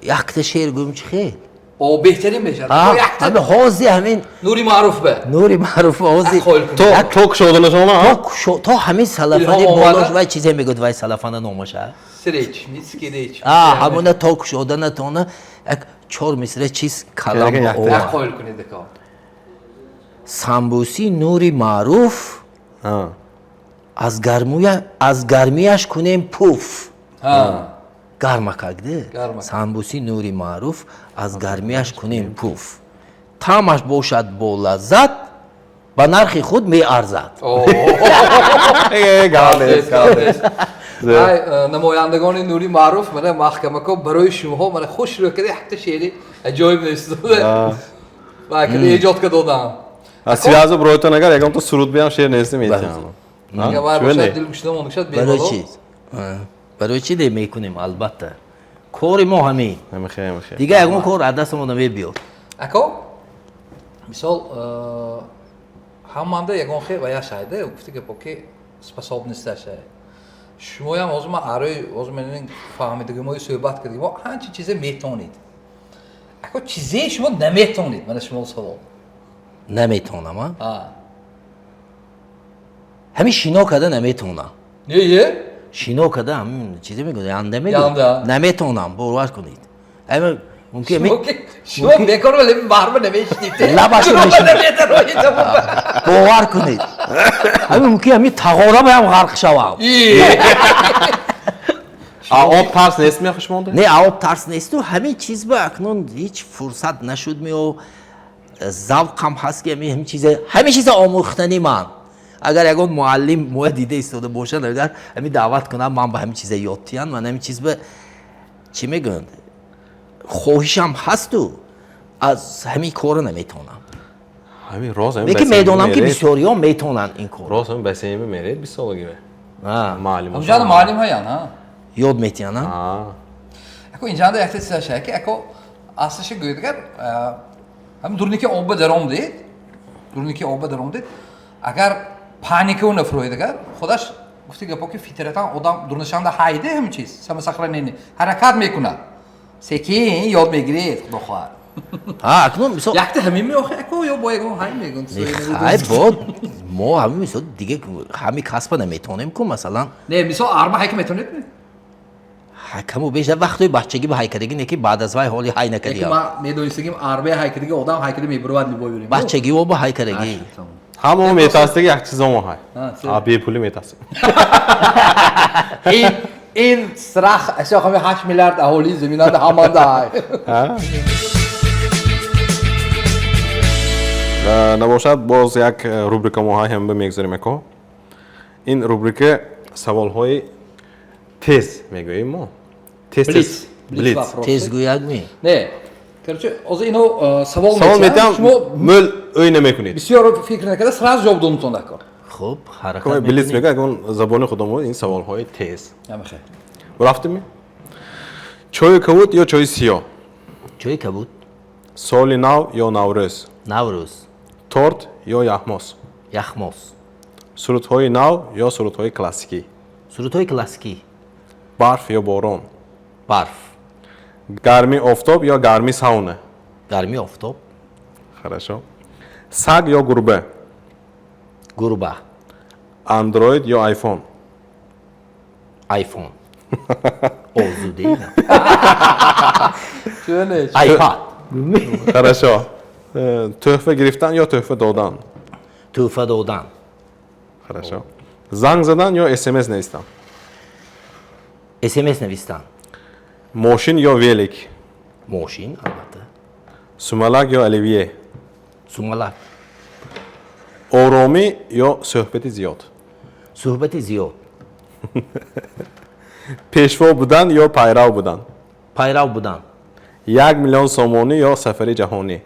якта шеър гӯм, чӣ хел? О, беҳтарин мешавад. А, Бо якта ҳамин ҳозир ҳамин Нури Маъруф бе. Нури Маъруф ҳозир. Қоил кунед. То кушоданашона. То ҳамин салафани Илҳом омада? Болош вай чизе мегӯяд, вай салафана номаша. Среч, мицкиреч. А, ҳамона то кушоданатона як чор мисра чиз калам Керака якта. Як овард. қоил кунед, ако. Самбӯси Нури Маъруф, аз гармияш кунем пуф. Гармакакде. Гармак. Самбӯси Нури Маъруф, аз гармияш кунем пуф, таъмаш бошад бо лаззат, ба нархи худ меарзад. Гап нест, гап нест. Ай, намояндагони Нури Маъруф, мана маҳкамако барои шумоҳо мана хуш рӯ карда якта шеъри аҷоиб навистода. Ва када эҷод ка додам. А связо бройтон агар ягон то суруд биям, шеър нестем, метиҳам. Агар вай бошад, дил гушта монда бошад, Барои бемалол. чӣ? Барои чӣ де, мекунем, албатта, кори мо ҳамин. Ҳамихе, ҳамихе. Дигар ягон кор аз дастамон намебиёд. Ако, мисол, ҳаманда ягон хе вая шайда, гуфти гапо ки способность шай. Шумоям ҳозир ман арои ҳозир мен фаҳмидагимои суҳбат кардем, мо ҳанчи чизе метонид. Ако, чизе шумо наметонид, мана шумо савол. Наметонам, а? А. Ҳамин шино карда наметонам. Не, е? Шино карда, ҳамин чизе мегӯяд, янда Янда. мегӯяд, наметонам, бовар кунед. Ҳамин мумкин Шумо шумо бекор вале баҳрма намешнид. Лабашо мешунид. Бовар кунед, ҳамин мумкин ҳамин тағора баям ғарқ шавам. А об тарс нест меха шумонда? Не, об тарс несту, ҳамин чиз ба акнун ҳеҷ фурсат нашуд мео, завқам ҳаст ки ҳамин чиза омӯхтани ман. Агар ягон муаллим моя дида истода бошад, агар ҳамин даъват кунам, ман ба ҳамин чиза ёд тиям. Ман ҳамин чиз ба чӣ мегӯянд, хоҳишам ҳасту аз ҳамин кора наметавонам. Ҳамин роз ҳамин Лекин бассейн медонам, ки меред. бисёриҳо метавонанд ин кор. Роз ҳамин бассейн меред, 20 солаги А, муаллим. Ҳамҷанда муаллим ҳаян, ҳа? Ёд метиҳанд, а? Ако, инҷанда якта чиза шай ки, ако, аслиша гӯед, агар ҳамин дурники обба даромдед, дурники обба даромдед, агар паникау нафуроед, агар худаш гуфти гапо ки фитратан одам дурнашанда ҳайде, ҳамин чиз самосохранение ҳаракат мекунад, секин ёд мегиред, худо хоҳад. А, акнун мисол Якта ҳамин меохе, ако, ё бо ягон ҳай мегӯн? Хай, бо мо ҳамин мисол дига ҳамин касба наметавонем ку, масалан. Не, мисол, арма ҳайка метавонед? Каму беш вақтои бачагӣ ба ҳайкадагӣ, не ки баъд аз вай ҳоли ҳай Яки накардиям. Ман медонистагим, арбаи ҳайкадаги одам ҳайкада мебурвад любой время. Бачагиво ба ҳайкадагӣ. Ҳамо метарсидаги як чизомо ҳай. А, се. А бепулӣ метарсид. Ин страх асё ҳами 8 миллиард аҳолии заминанда ҳаманда ҳай. Набошад, боз як рубрика мо ҳай, ҳам мегузарем, ако. Ин рубрика саволҳои тез мегӯем мо. Тез, тез. Блиц. Блиц Блиц. вопрос. Тез гӯяд ми? Не, короче, ҳозир ино савол Савол метиҳам, метиҳам, шумо мӯл ӯй намекунед. бисёр фикр накарда сразу ҷавоб додумтон дар кор. Хуб, ҳаракат Блиц мекунем. мегӯяд, ягон забони худомо, ин саволҳои тез. Ҳамихе. Рафтем? Чойи кабуд ё чойи сиёҳ? Чойи кабуд. Соли нав ё Наврӯз? Наврӯз. Торт ё яхмос? Яхмос. Сурудҳои нав ё сурудҳои классикӣ? Сурудҳои классикӣ. Барф ё борон? Барф. Гармии офтоб ё гармии сауна? Гармии офтоб. Хорошо. Саг ё гурба? Гурба. Андроид ё Айфон? Айфон. Озудина. Чӯне? Айпад. Хорошо. Тӯҳфа гирифтан ё тӯҳфа додан? Тӯҳфа додан. Хорошо. Занг задан ё СМС навистан? СМС навистан. Мошин ё велик? Мошин, албатта. Сумалак ё оливье? Сумалак. Оромӣ ё суҳбати зиёд? Суҳбати зиёд. Пешво будан ё пайрав будан? Пайрав будан. 1 миллион сомонӣ ё сафари ҷаҳонӣ?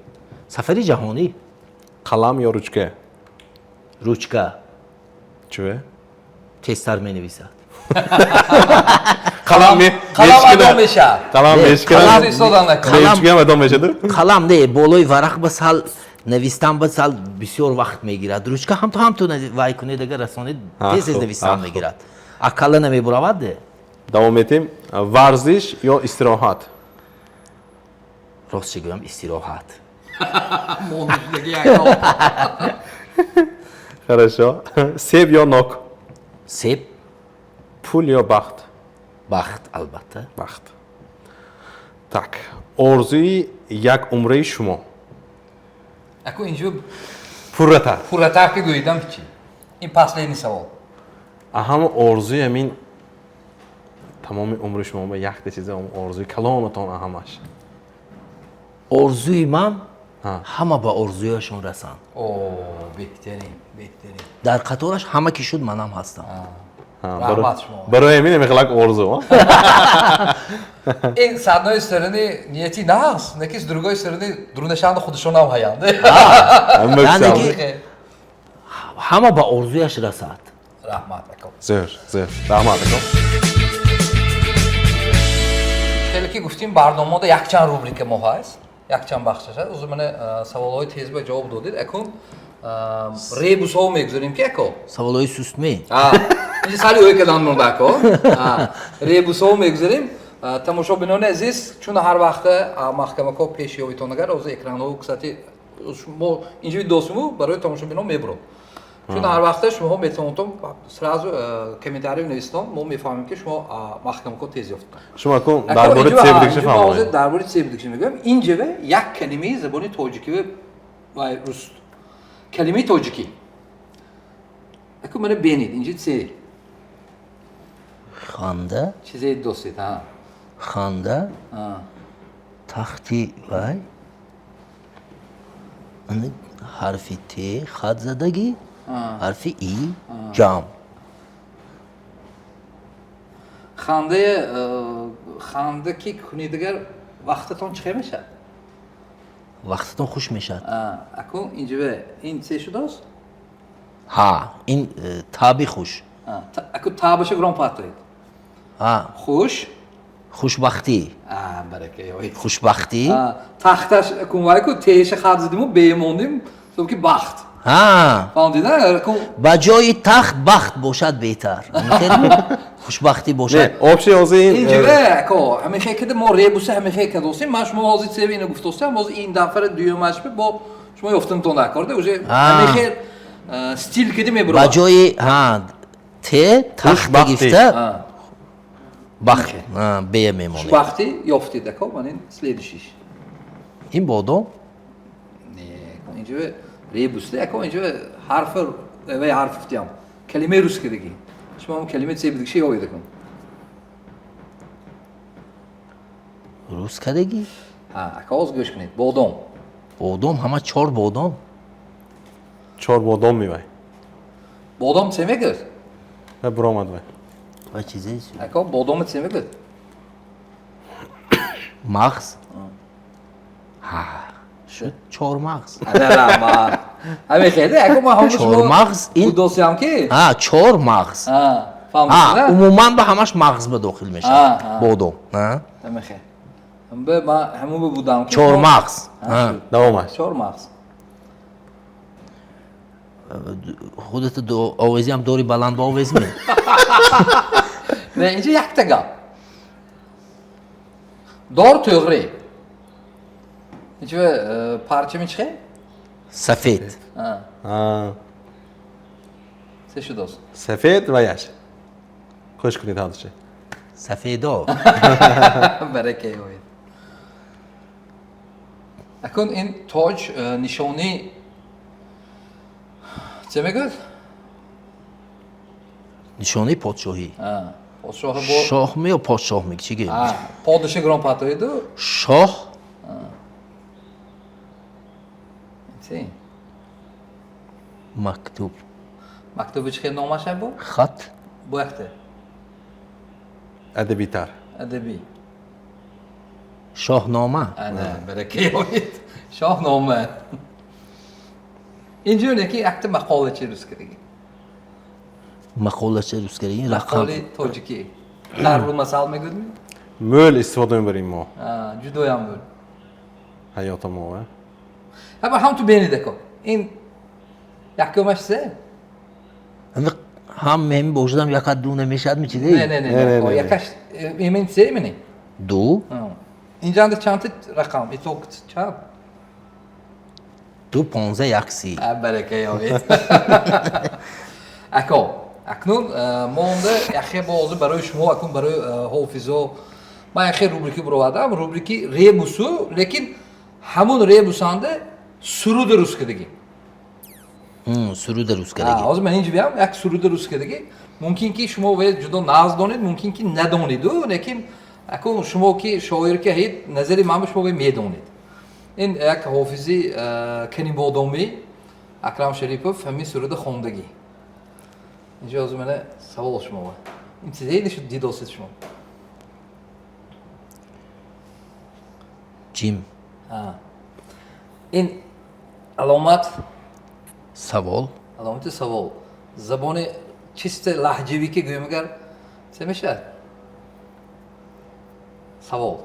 Сафари ҷаҳонӣ. Қалам ё ручка? Ручка. Чӯе? Тезтар менависад. Қалам Қалам адо мешавад. Қалам Не, мешканад. Қалам истодан накун. Мешканам, адо мешаду. Қалам не, болои варақ ба сал навистан ба сал бисёр вақт мегирад. Ручка ҳамту ҳамту вай кунед, агар расонед, тез тез хуб, навистан мегирад, акалла намебуравад де. Давом метем. Варзиш ё истироҳат? Рост чӣ гӯям, истироҳат. Мондагӣ як. Хорошо. Себ ё нок? Себ. Пул ё бахт? Бахт, албатта. Бахт. Так, орзуи як умраи шумо? Аку инҷо Пурратар. Пурратар ки гӯидам чӣ? Ин последний савол. Ҳама орзуи ҳамин тамоми умри шумо ба якта чиза, орзуи калонатон ҳамаш. Орзуи ман, ҳама ба орзуяшон расанд. О, беҳтарин, беҳтарин. Дар қатораш ҳама ки шуд, манам ҳастам. Раҳмат шумо. Барои ҳамин мехелак орзу. Ин с одной стороны нияти нағз, лекин с другой стороны дурунашанда худашонам ҳаянд. Яъне ки ҳама ба орзуяш расад. Раҳмат, ако. Зӯр, зӯр, раҳмат, ако. Хеле ки гуфтим, барномаода якчанд рубрика мо ҳаст, якчанд бахшаш ҳаст. Узр, мана саволҳои тез ба ҷавоб додед. Акун ребусҳо мегузорем ки, ако. Саволҳои сустме? Инҷа сали ӯй кадан монда, ако. Ребусҳо мегузорем. Тамошобинони азиз, чун ҳар вақта маҳкамако пеш ёвитон, агар ҳозир экранҳо, кстати, мо инҷо досиму барои тамошобинон мебурем, чун ҳар вақта шумоҳо метавонтон сразу комментарий нависитон, мо мефаҳмем, ки шумо маҳкамако тез ёфтед. Шумо акун дар бораи цебдикши фаҳмонед. Дар бораи цебдикши мегӯям. Инҷаве як калимаи забони тоҷикӣ ва рус, калимаи тоҷикӣ. Аку мана бенед, инҷа це? Ханда. Чизе досед, а? Ханда, тахти вай ҳарфи т хат задагӣ, ҳарфи и ҷамъ. Хандаи, ханда ки кунед, дигар вақтатон чӣ хел мешавад? Вақтатон хуш мешавад. Акун инҷаве ин це шудааст? Ҳа, ин таби хуш. Аку табаша гром паттоед. Хуш. Хушбахтӣ. Барака. Хушбахтӣ. Тахташ акун вай ку теша хат задиму бемондим ки бахт. Фаҳмидӣ? Ба ҷои тахт бахт бошад беҳтар, хушбахтӣ бошад. Общий ҳозир ин Инҷаве, ако, ҳамихе кида мо ребуса ҳамихе кадосем. Ман шумо ҳозир цеви ина гуфтосам, ҳозир ин дафъара дуюмаш бо шумо ёфтантон накарда уже ҳамихе стил кида мебурад. Ба ҷои т тахт гифта бахт бе мемонед. Хушбахтӣ ёфтед, ако. Ман ин следующий. Ин бодом. Не, инҷаве ребусда, ако, инҷаве ҳарф вай ҳарф гуфтиям, калимаи рус кидаги. Шумо калимаи це бидикши ёвед акун. Рус кадагӣ? Ака, ҳозир гӯш кунед, бодом. Бодом, ҳама чор бодом. Чор бодом мевай. Бодом це мегӯяд? Буромад вай. Ва чизе? Ака, бодома це мегӯяд? Мағз шуд, чормағз. Ҳамин хеле, ака, ма ҳама Чормағз ин гудосиям ки чор мағз. Фаҳмидӣ? Умуман ба ҳамаш мағз ба дохил мешавад. Бодом. Ҳамахе. Бе ман ҳамун будам. Чормағз. Давомаш. Чормағз. Худат овезиам дори баланд ба овез ме? Не, инҷа якта гап. Дор тӯғри. Инҷа парчами чӣ? Сафед. Се шудост. Сафед ва яш. Хуш кунед ҳардуше. Сафедо. Барака ёбед. Акун ин тоҷ нишони чӣ мегӯяд? Нишонаи подшоҳӣ. Подшоҳ бо шоҳ ме ё подшоҳ ме? Чӣ гӯем? Подшоҳ грон патоиду? Шоҳ. Чӣ? Мактуб. Мактуби чӣ хел номаш бу? Хат. Бу якта. Адабитар. Адабӣ. Шоҳнома. Ана, барака ёбед. Шоҳнома. Инҷо неки якта мақолачи рускадаги. Мақолачи рускадаги рақам. Мақоли тоҷикӣ. Дарбулмасал мегӯдми? Мӯл истифода мебарем мо. Ҷудоям мӯл. Ҳаёта мо, а? Ҳаба ҳам ту бенидако. Ин якумаш се? Ҳам мем бошадам яка ду намешад ми чизе? Не, не, не, не. Якаш имин се мени? Ду? Инҷанда чанд рақам? Итог чанд? 2 15 1 30. Барака ёбед. Ако, акнун мо онда яхе бо ҳозир барои шумо акнун барои ҳофизо ман яхе рубрики буровардам, рубрики ребусу, лекин ҳамун ребусанда суруди рускадагӣ. Суруди рускадагӣ. Ҳозир ман инҷо биям як суруди рускадагӣ. Мумкин ки шумо ве ҷудо нағз донед, мумкин ки надониду, лекин акун шумо ки шоир ки ҳед, назари ман шумо ве медонед. Ин як ҳофизи Канибодомӣ Акрам Шарипов ҳамин суруди хондагӣ. Инҷо ҳозир мана савол шумо. Ин чизе шуд дидосед шумо? Ҷим. Ин аломат савол. Аломати савол. Забони чисте лаҳҷавӣ ки гӯем агар чӣ мешавад? Савол.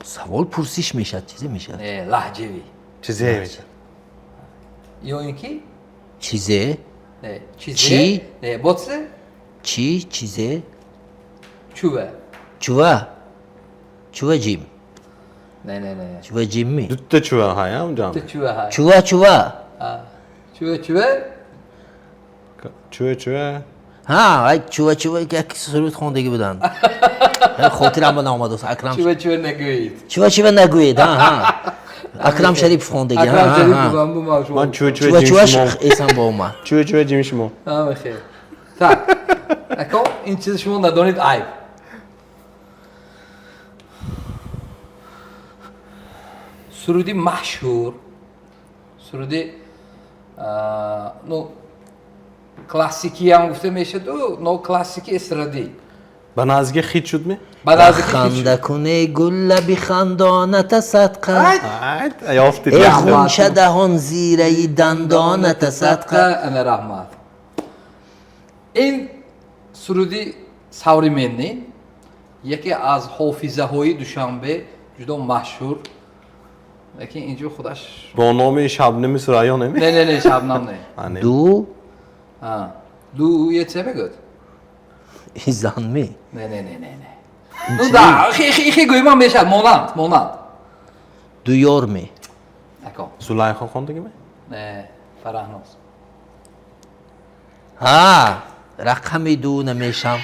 Савол пурсиш мешавад, чизе мешавад? Не, лаҳҷавӣ. Чизе мешавад. Ё ин ки? Чизе. Не, чизе. Чи? Не, бо чизе? Чи, чизе? Чува. Чува. Чува ҷим. Не, не, не. Чува ҷим ми? Дутта чува ҳай, ам ҷам. Дутта чува ҳай. Чува, чува. Чува, чува. Чува, чува. Ҳа, ай чува, чува як суруд хондагӣ буданд. Хотирам ба наомад, Акрам. Чува, чува нагӯед. Чува, чува нагӯед, ҳа, ҳа. Акрам Шарипов хондагӣ. Акрам Шарипов ҳам бу ман шумо. Ман чува, чува чува, чува эсам ба омад. Чува, чува ҷим шумо. Ҳа, хеле. Так. Ако ин чиз шумо надонед айб. Суруди машҳур, суруди ну классикиам гуфта мешавад, но классики эстрадӣ. Ба наздики хит шуд ми? Ба наздики хит шуд. Ханда куне гуллаби хандоната садқа. Айт, ёфтид. Э хунша даҳон зираи дандоната садқа. Ана раҳмат. Ин суруди современный, яке аз ҳофизаҳои Душанбе ҷудо машҳур. Лекин инҷо худаш бо номи Шабнами Сурайё неми? Не, не, не, Шабнам не. Ду? Ду е чӣ мегӯяд? Ин зан ми? Не, не, не, не, не. Ну да, хе гӯйман мешавад, монанд, монанд. Ду ёр ми? Ако. Зулайхо хондагӣ ми? Не, Фарахноз. Ҳа, рақами ду намешам.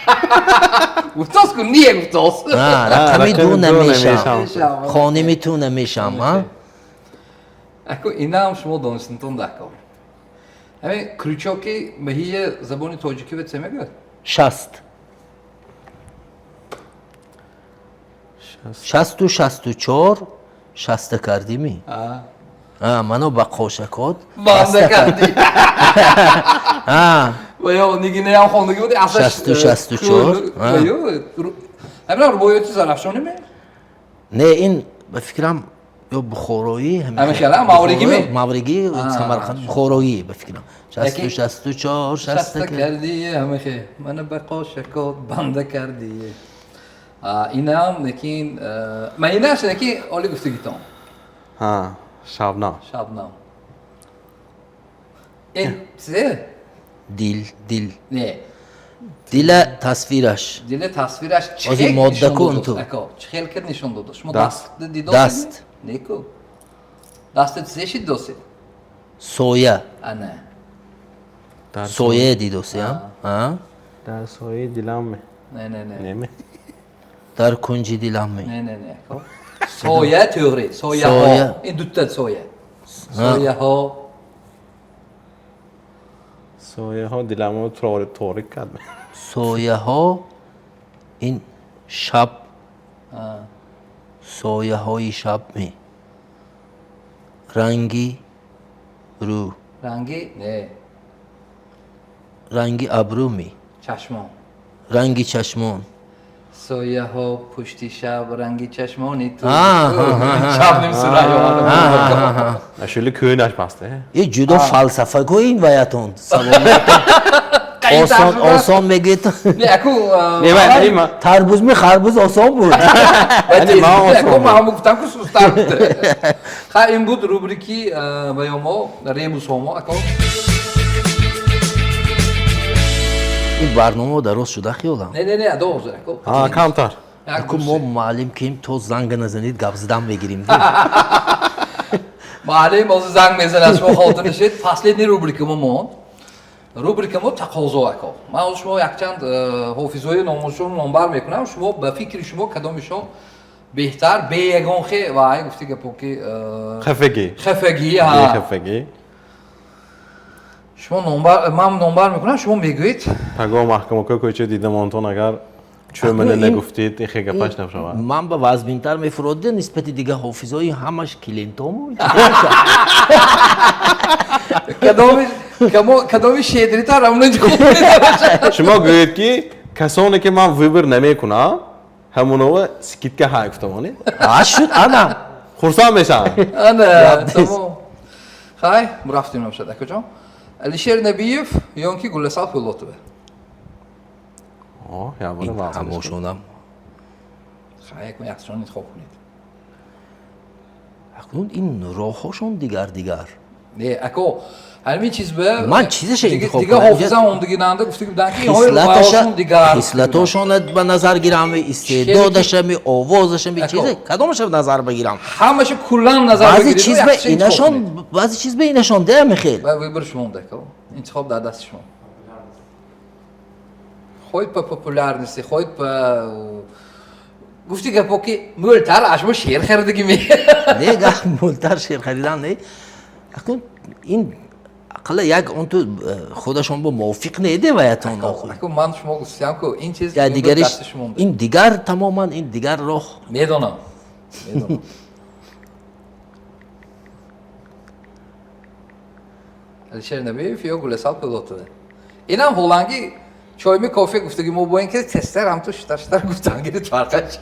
Гуфтоз ку, не гуфтоз. Ҳа, рақами ду намешам. Хоними ту намешам, ҳа? Ако инам шумо донистантон дакор. Ҳамин крючоки маҳия забони тоҷикӣ ва чӣ мегӯяд? 60. 64, шаста кардӣ ми? А, мано ба қошакот банда кардӣ. А. Ва ё нигинаям хондагӣ буди, аслаш 64. Ҳамин рубоиёти Зарафшонӣ ме? Не, ин ба фикрам Ё бухороӣ. Ҳамин хел, мавригӣ ми? Мавригӣ, Самарқанд, бухороӣ ба фикрам. 64 шаста кардӣ, ҳамин хел мана ба қошакот банда кардӣ. Инам лекин ман инаш лекин оли гуфтагитон. Ҳа, Шабнам. Шабнам. Ин чизе? Дил, дил. Не. Дила тасвираш. Дила тасвираш чӣ Ози хел модда нишон ку додост, ту? Ако, чӣ хел кир нишон додост? Шумо Даст. даст дидосед? Даст. Неку. Даста чизе шид досед? Соя. Ана. Соя дидосиям? А? Дар сояи дилам ме. Не, не, не. Не ме. Дар кунҷи дилам ме. Не, не, не. Ако. Соя тӯғри. Сояҳо. Соя. Ин дутта соя. Сояҳо. Сояҳо диламро торик кард. Сояҳо ин шаб. Сояҳои шаб ме. Ранги рӯ. Ранги не. Ранги абрӯ ме. Чашмон. Ранги чашмон. Сояҳо пушти шаб ранги чашмони ту. А, Шабним Сурайё. Ашули кӯнаш баста. Е ҷудо фалсафа ин ваятон. Осон осон мегӯед. Не, аку. Не, вай, не, ма. Тарбуз ми харбуз осон буд. Яъне ман осон Аку буд. ман ҳам гуфтам ку сустар буд. Ха, ин буд рубрики баёмо, ребусҳомо, ако. Ин барнома дароз шуда хиёлам. Не, не, не, адо ҳозир, ако. Ҳа, камтар. Як Аку мо муаллим ким то занг назанид гап задан мегирим. Муаллим ҳозир занг мезанад, шумо хотир нишед. Последний рубрика мо монд. Рубрика мо тақозо, ако. Ман ҳозир шумо якчанд ҳофизҳои номашон номбар мекунам. Шумо ба фикри шумо кадомишон беҳтар, бе ягон хе вай гуфти гапо ки Хафагӣ. Хафагӣ, ҳа. Хафагӣ. Шумо номбар, ман номбар мекунам, шумо мегӯед. Паго маҳкамаҳои кӯча дидам онтон агар чӯмана нагуфтид, ин хе гапаш нашавад. Ман ба вазминтар мефуродда нисбати дигар ҳофизҳои ҳамаш клиентому. Кадоми кадоми шедритар ҳамон интихоб кунед. Шумо гӯед ки касоне ки ман выбор намекунам, ҳамонова скидка ҳай гуфтамонед. А шуд ана. Хурсанд мешавам. Ана, тамом. Хай, рафтем намшад, акаҷон. Алишер Набиев ё ки Гуласал Пӯлотова? О, я Ин бора вазн. ҳамошонам. Хай, якун якшон интихоб кунед. Акнун ин роҳҳошон дигар дигар. Не, ако, ҳамин чиз ба Ман чизаша интихоб дигар кунам? Ҳофизам омдагинанда гуфта буданд ки Хислаташа ҳояшон дигар. Хислатошона ба назар гирам, истеъдодашами, овозашами, Ако. чизе кадомаша назар бигирам? Ҳамаша куллан назар Баъзе бигиред, чиз ба якша интихоб инашон, кунед. баъзе чиз ба инашон деами хел. Ва выбор шумо ако. Интихоб дар дасти шумо. Хоҳед по популярности, хоҳед по гуфти гапо ки мӯлтар ашмо шеър харидагӣ ме. Не, гап мултар шеър харидан не. Акнун ин ақалла як он ту худашон бо мувофиқ не де ваятон охир. Ако, ман шумо гуфтам ку ин чиз Я выбор дигариш дасти шумо. Ин дигар тамоман ин дигар роҳ. Медонам. Медонам. Алишер Набиев ё Гуласал Пӯлотова. Инам ҳоланги чойми кофе гуфтаги мо бо ин ки тезтар ҳам ту штар штар гуфтан гирид фарқаш.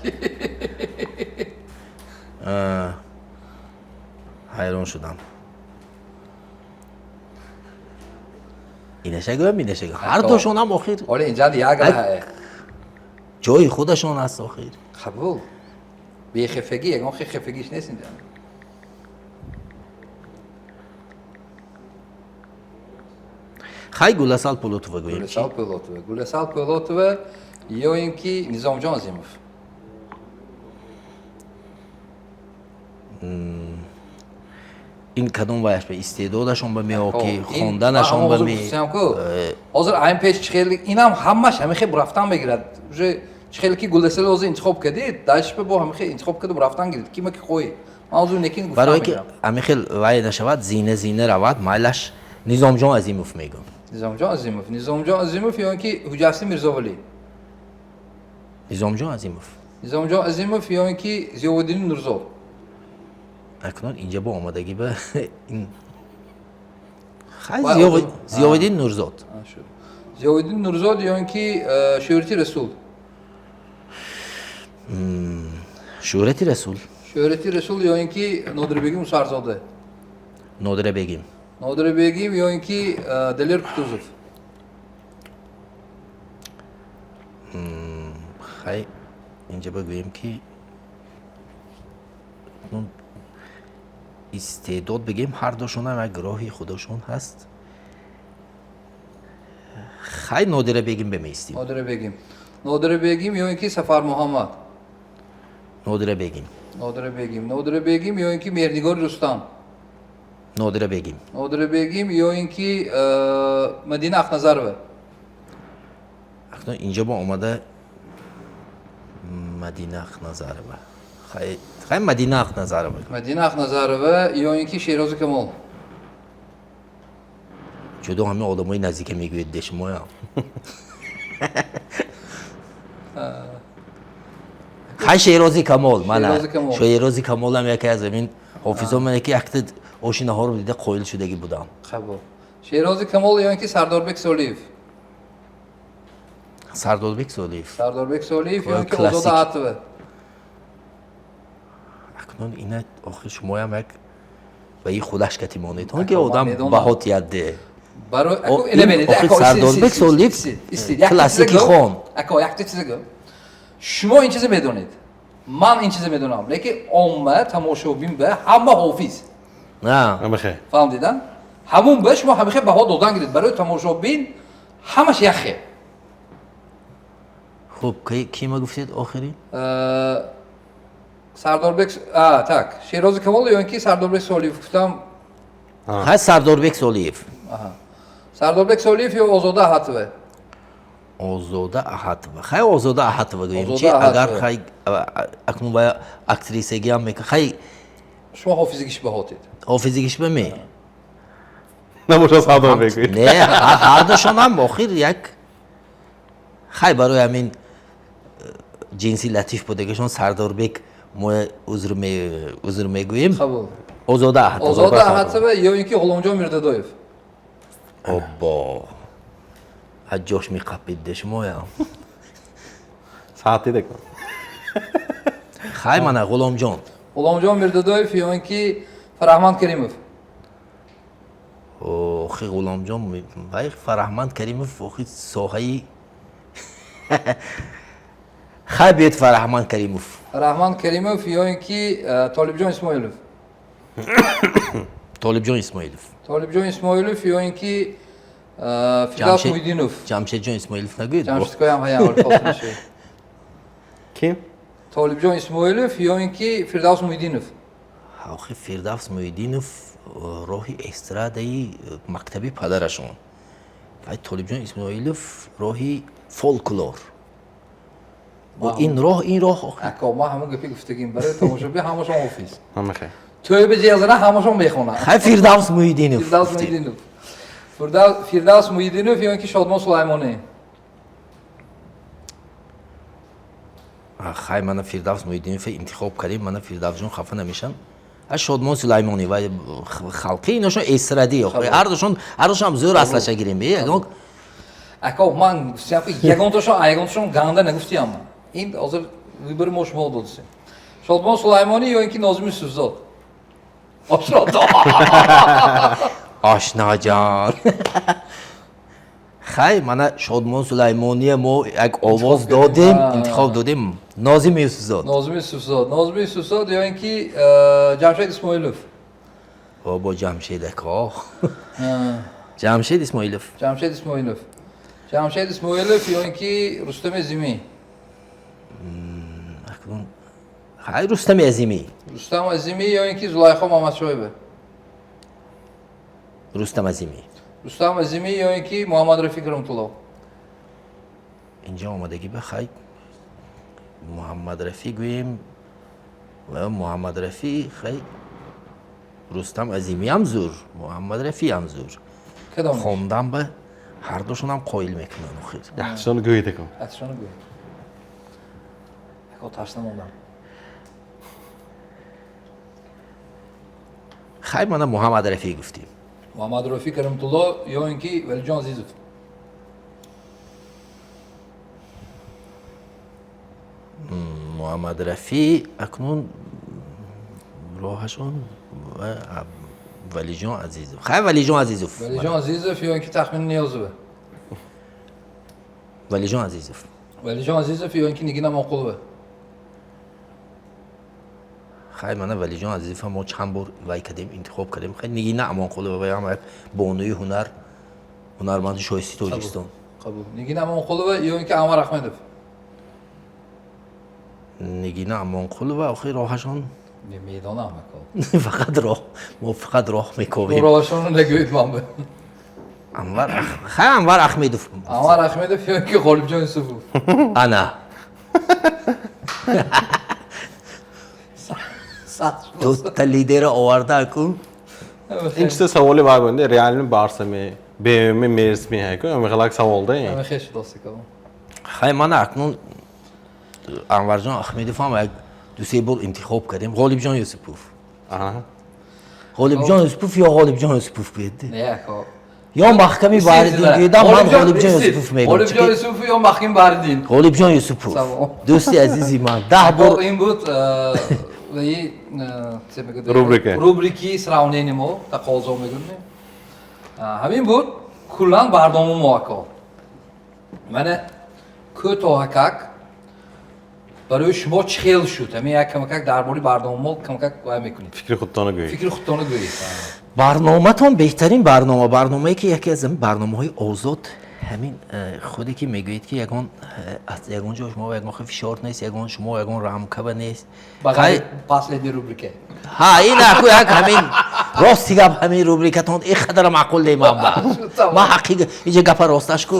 Ҳайрон шудам. Инаша гӯям, инаша гӯям. Ҳар дошонам охир Ҳоли инҷа як раҳ. Ҷои худашон аст охир. Қабул. Бехефагӣ, ягон хе хефагиш нест инҷа. Хай, Гуласал Пулотова гӯем. Гуласал Пӯлотова. Гуласал Пӯлотова ё ин ки Низомҷон Азимов. Ин кадом ваяш ба истеъдодашон ба мео ки Ин- хонданашон ман ба ҳозир ме гуфтам ку ҳозир айн пеш чихел инам ҳамаш ҳамин хел рафтан мегирад. Уже чихел ки Гуласал ҳозир интихоб кардид, дальше бо ҳамин хел интихоб карда рафтан гирид. Кима ки хоҳӣ. Ман ҳозир некин гуфтан Барое ки мегирам. ҳамин хел вай нашавад, зина зина равад, майлаш Низомҷон Азимов мегӯм. Низомҷон Азимов. Низомҷон Азимов ё ин ки Ҳуҷҷатли Мирзовалӣ. Низомҷон Азимов. Низомҷон Азимов ё ин ки Зиёвуддин Нурзод. Акнун инҷа бо омадагӣ ба ин хай Вай, Зиёвиддин Нурзод. А, шуд. Зиёвуддин Нурзод ё ин ки Шӯҳрати Расул. Шӯҳрати Расул. Шӯҳрати Расул ё ин ки Нодирабегим Мусарзода? Нодирабегим. Нодирабегим ё ин ки Далер Кутузов? Хай, инҷа бигӯем, ки истеъдод бигем, ҳар душонам як роҳи худошон ҳаст. Хай, Нодирабегим бемеистем. Нодирабегим. Нодирабегим ё ин ки Сафар Муҳаммад? Нодирабегим. Нодирабегим. Нодирабегим ё ин ки Меҳрнигори Рустам? Нодирабегим. Нодирабегим ё ин ки Мадина Ахназарова? Акнун инҷо мо омада Мадина Ахназарова. Хай, хай, Мадина Ахназарова. Мадина Ахназарова ё ин ки Шерози Камол? Ҷудо ҳамин одамои наздика мегӯед де шумоям. Хай, Шерози Камол, мана. Шерози Камолам яке аз ҳамин ҳофизон мана, ки якта ошинаҳоро дида қоил шудагӣ будам. Қабул. Шерози Камол ё ин ки Сардорбек Солиев? Сардорбек Солиев. Сардорбек Солиев ё ин ки Озода Аҳатова? Акнун ина охир шумоям як ба и худаш кати монед, он ки одам баҳо тиядде. Сардорбек Солиев классики хон. Ако, якта чизе гӯ. Шумо ин чизе медонед, ман ин чизе медонам, лекин омма тамошобин ба ҳама ҳофиз фаҳмдида, ҳамун ба шумо ҳамихе баҳо додан гиред. Барои тамошобин ҳамаш яхе. Хуб, кима гуфтед охирин? Сардорбек, так, Шерози Камол ё ин ки Сардорбек Солиев гуфтам. Ҳа, Сардорбек Солиев. Сардорбек Солиев ё Озода Аҳатова? Озода Аҳатова. Хай, Озода Аҳатова гӯем. Чи агар, хай, акнун ба актрисагиам мека, хай. Шумо ҳофизигиш баҳо дед. Ҳофизигиш ба ме? Набошад, Сардорбек. Не, ҳардушонам охир як, хай, барои ҳамин ҷинси латиф будагишон Сардорбек мо узр мегӯем. Озода Аҳатова. Озода Аҳатова ё ин ки Ғуломҷон Мирдадоев? Оббо, аз ҷош меқапид де шумоям. Саати декун. Хай, мана Ғуломҷон. Ғуломҷон Мирдадоев ё ин ки Фараҳманд Каримов? Охи, Ғуломҷон вай Фараҳманд Каримов охи соҳаи, хай, биёед Фараҳманд Каримов. Фараҳманд Каримов ё ин ки Толибҷон Исмоилов? Толибҷон Исмоилов. Толибҷон Исмоилов ё ин ки Фирдавс Муҳиддинов? Ҷамшедҷон Исмоилов нагӯед. Ҷамшедкоям ҳаям. Ким? Толибҷон Исмоилов ё ин ки Фирдавс Муҳиддинов? Охи, Фирдавс Муҳиддинов роҳи эстрадаи мактаби падарашон, вай Толибҷон Исмоилов роҳи фолклор, ин роҳ. Ако, ма ҳамон гапи гуфтагим, барои тамошобин ҳамашон ҳофиз, тӯйба ҷиязана ҳамашон мехонанд. Хай, Фирдавс Муҳиддинов. Фирдавс Муҳиддинов. Фирдавс Муҳиддинов ё ин ки Шодмон Сулаймонӣ? Хай, мана Фирдавс Муҳиддинов интихоб кардем, мана Фирдавсҷон хафа намешам. Шодмон Сулаймонӣ ва халқи, иношон эстрадӣ, ҳардушон зӯр, аслаша гирем. Ако, ман гуфтиям, ки ягонтошон ягонтошон ганда нагуфтиям. Ин ҳозир выбор и мо шумо додисем. Шодмон Сулаймонӣ ё ин ки Нозими Юсуфзод? Ошно. Ошноҷон, хай, мана Шодмон Сулаймония мо як овоз додем, интихоб додем. Нозими Юсуфзод. Нозими Юсуфзод. Нозими Юсуфзод ё ин ки Ҷамшед Исмоилов? Бо Ҷамшед ако, Ҷамшед Исмоилов. Ҷамшед Исмоилов. Ҷамшед Исмоилов ё ин ки Рустами Азимӣ? Хай, Рустами Азимӣ. Рустам Азимӣ ё ин ки Зулайхо Мамадшоева? Рустам Азимӣ. Рустам Азимӣ ё ин ки Муҳаммад Рафиқ Кароматулло? Инҷо омадагӣ ба, хай, Муҳаммад Рафиқ гӯем ва Муҳаммад Рафиқ. Хай, Рустам Азимиам зур, Муҳаммад Рафиам зур. Хондан ба ҳардушонам қоил мекунанд охир. Яхшон гӯед акон. Яхшон гӯед ако, тарс намондам. Хай, мана Муҳаммад Рафиқ гуфтем. Муҳаммад Рафиқ Кароматулло ё ин ки Валиҷон Азизов? Муҳаммад Рафиқ акнун Роҳашон ва Валиҷон Азизов. Хай, Валиҷон Азизов. Валиҷон Азизов ё ин ки Тахмина Ниёзова? Валиҷон Азизов. Валиҷон Азизов ё ин ки Нигина Амонқулова? Хай, мана Валиҷон Азизов мо чанд бор вай кардем, интихоб кардем. Хай, Нигина Амонқулова, вай ҳам як бонуи ҳунар, ҳунарманди шоистаи Тоҷикистон. Қабул. Нигина Амонқулова ё ин ки Анвар Аҳмедов? Нигина Амонқулова. Охи, роҳашон Медонам, ако. Фақат роҳ, мо фақат роҳ мековем. Роҳашонро нагӯед ман ба. Анвар, хай, Анвар Ахмедов. Анвар Аҳмедов ё ин ки Ғолибҷон Юсуфов? Ана. Дута лидера оварда ку. Ин чиз саволи вай бунде, реально Барсами, БМ Мерсми ҳайку, мехалак савол да. Хеш досика. Хай, мана акнун Анварҷон Ахмедов ҳам як дусе бор интихоб кардем. Ғолибҷон Юсупов. Ғолибҷон Юсупов ё Ғолибҷон Юсупов гӯед. Не, ако. Ё Маҳками Баҳриддин гӯедам, ман Ғолибҷон Юсупов мегӯям. Ғолибҷон Юсупов ё Маҳками Баҳриддин? Ғолибҷон Юсупов. Дӯсти азизи ман. 10 бор. Ин буд рубрика. Рубрики сравнение мо, тақозо мегӯем. Ҳамин буд куллан барнома мо, ако. Мана кӯтоҳакак барои шумо чӣ хел шуд? Ҳамин як камакак дар бораи барнома мо камакак вай мекунед. Фикри худтонро гӯед. Фикри худтонро гӯед. Барноматон беҳтарин барнома, барномае ки яке аз барномаҳои озод, ҳамин худе ки мегӯед, ки ягон аз ягон ҷо шумо ягон хел фишор нест, ягон шумо ягон рамкава нест. Последний рубрика. Ҳа, ин аку як ҳамин рости гап, ҳамин рубрикатон ин қадара маъқул немам. Ман ҳақиқа инҷа гапа росташ ку,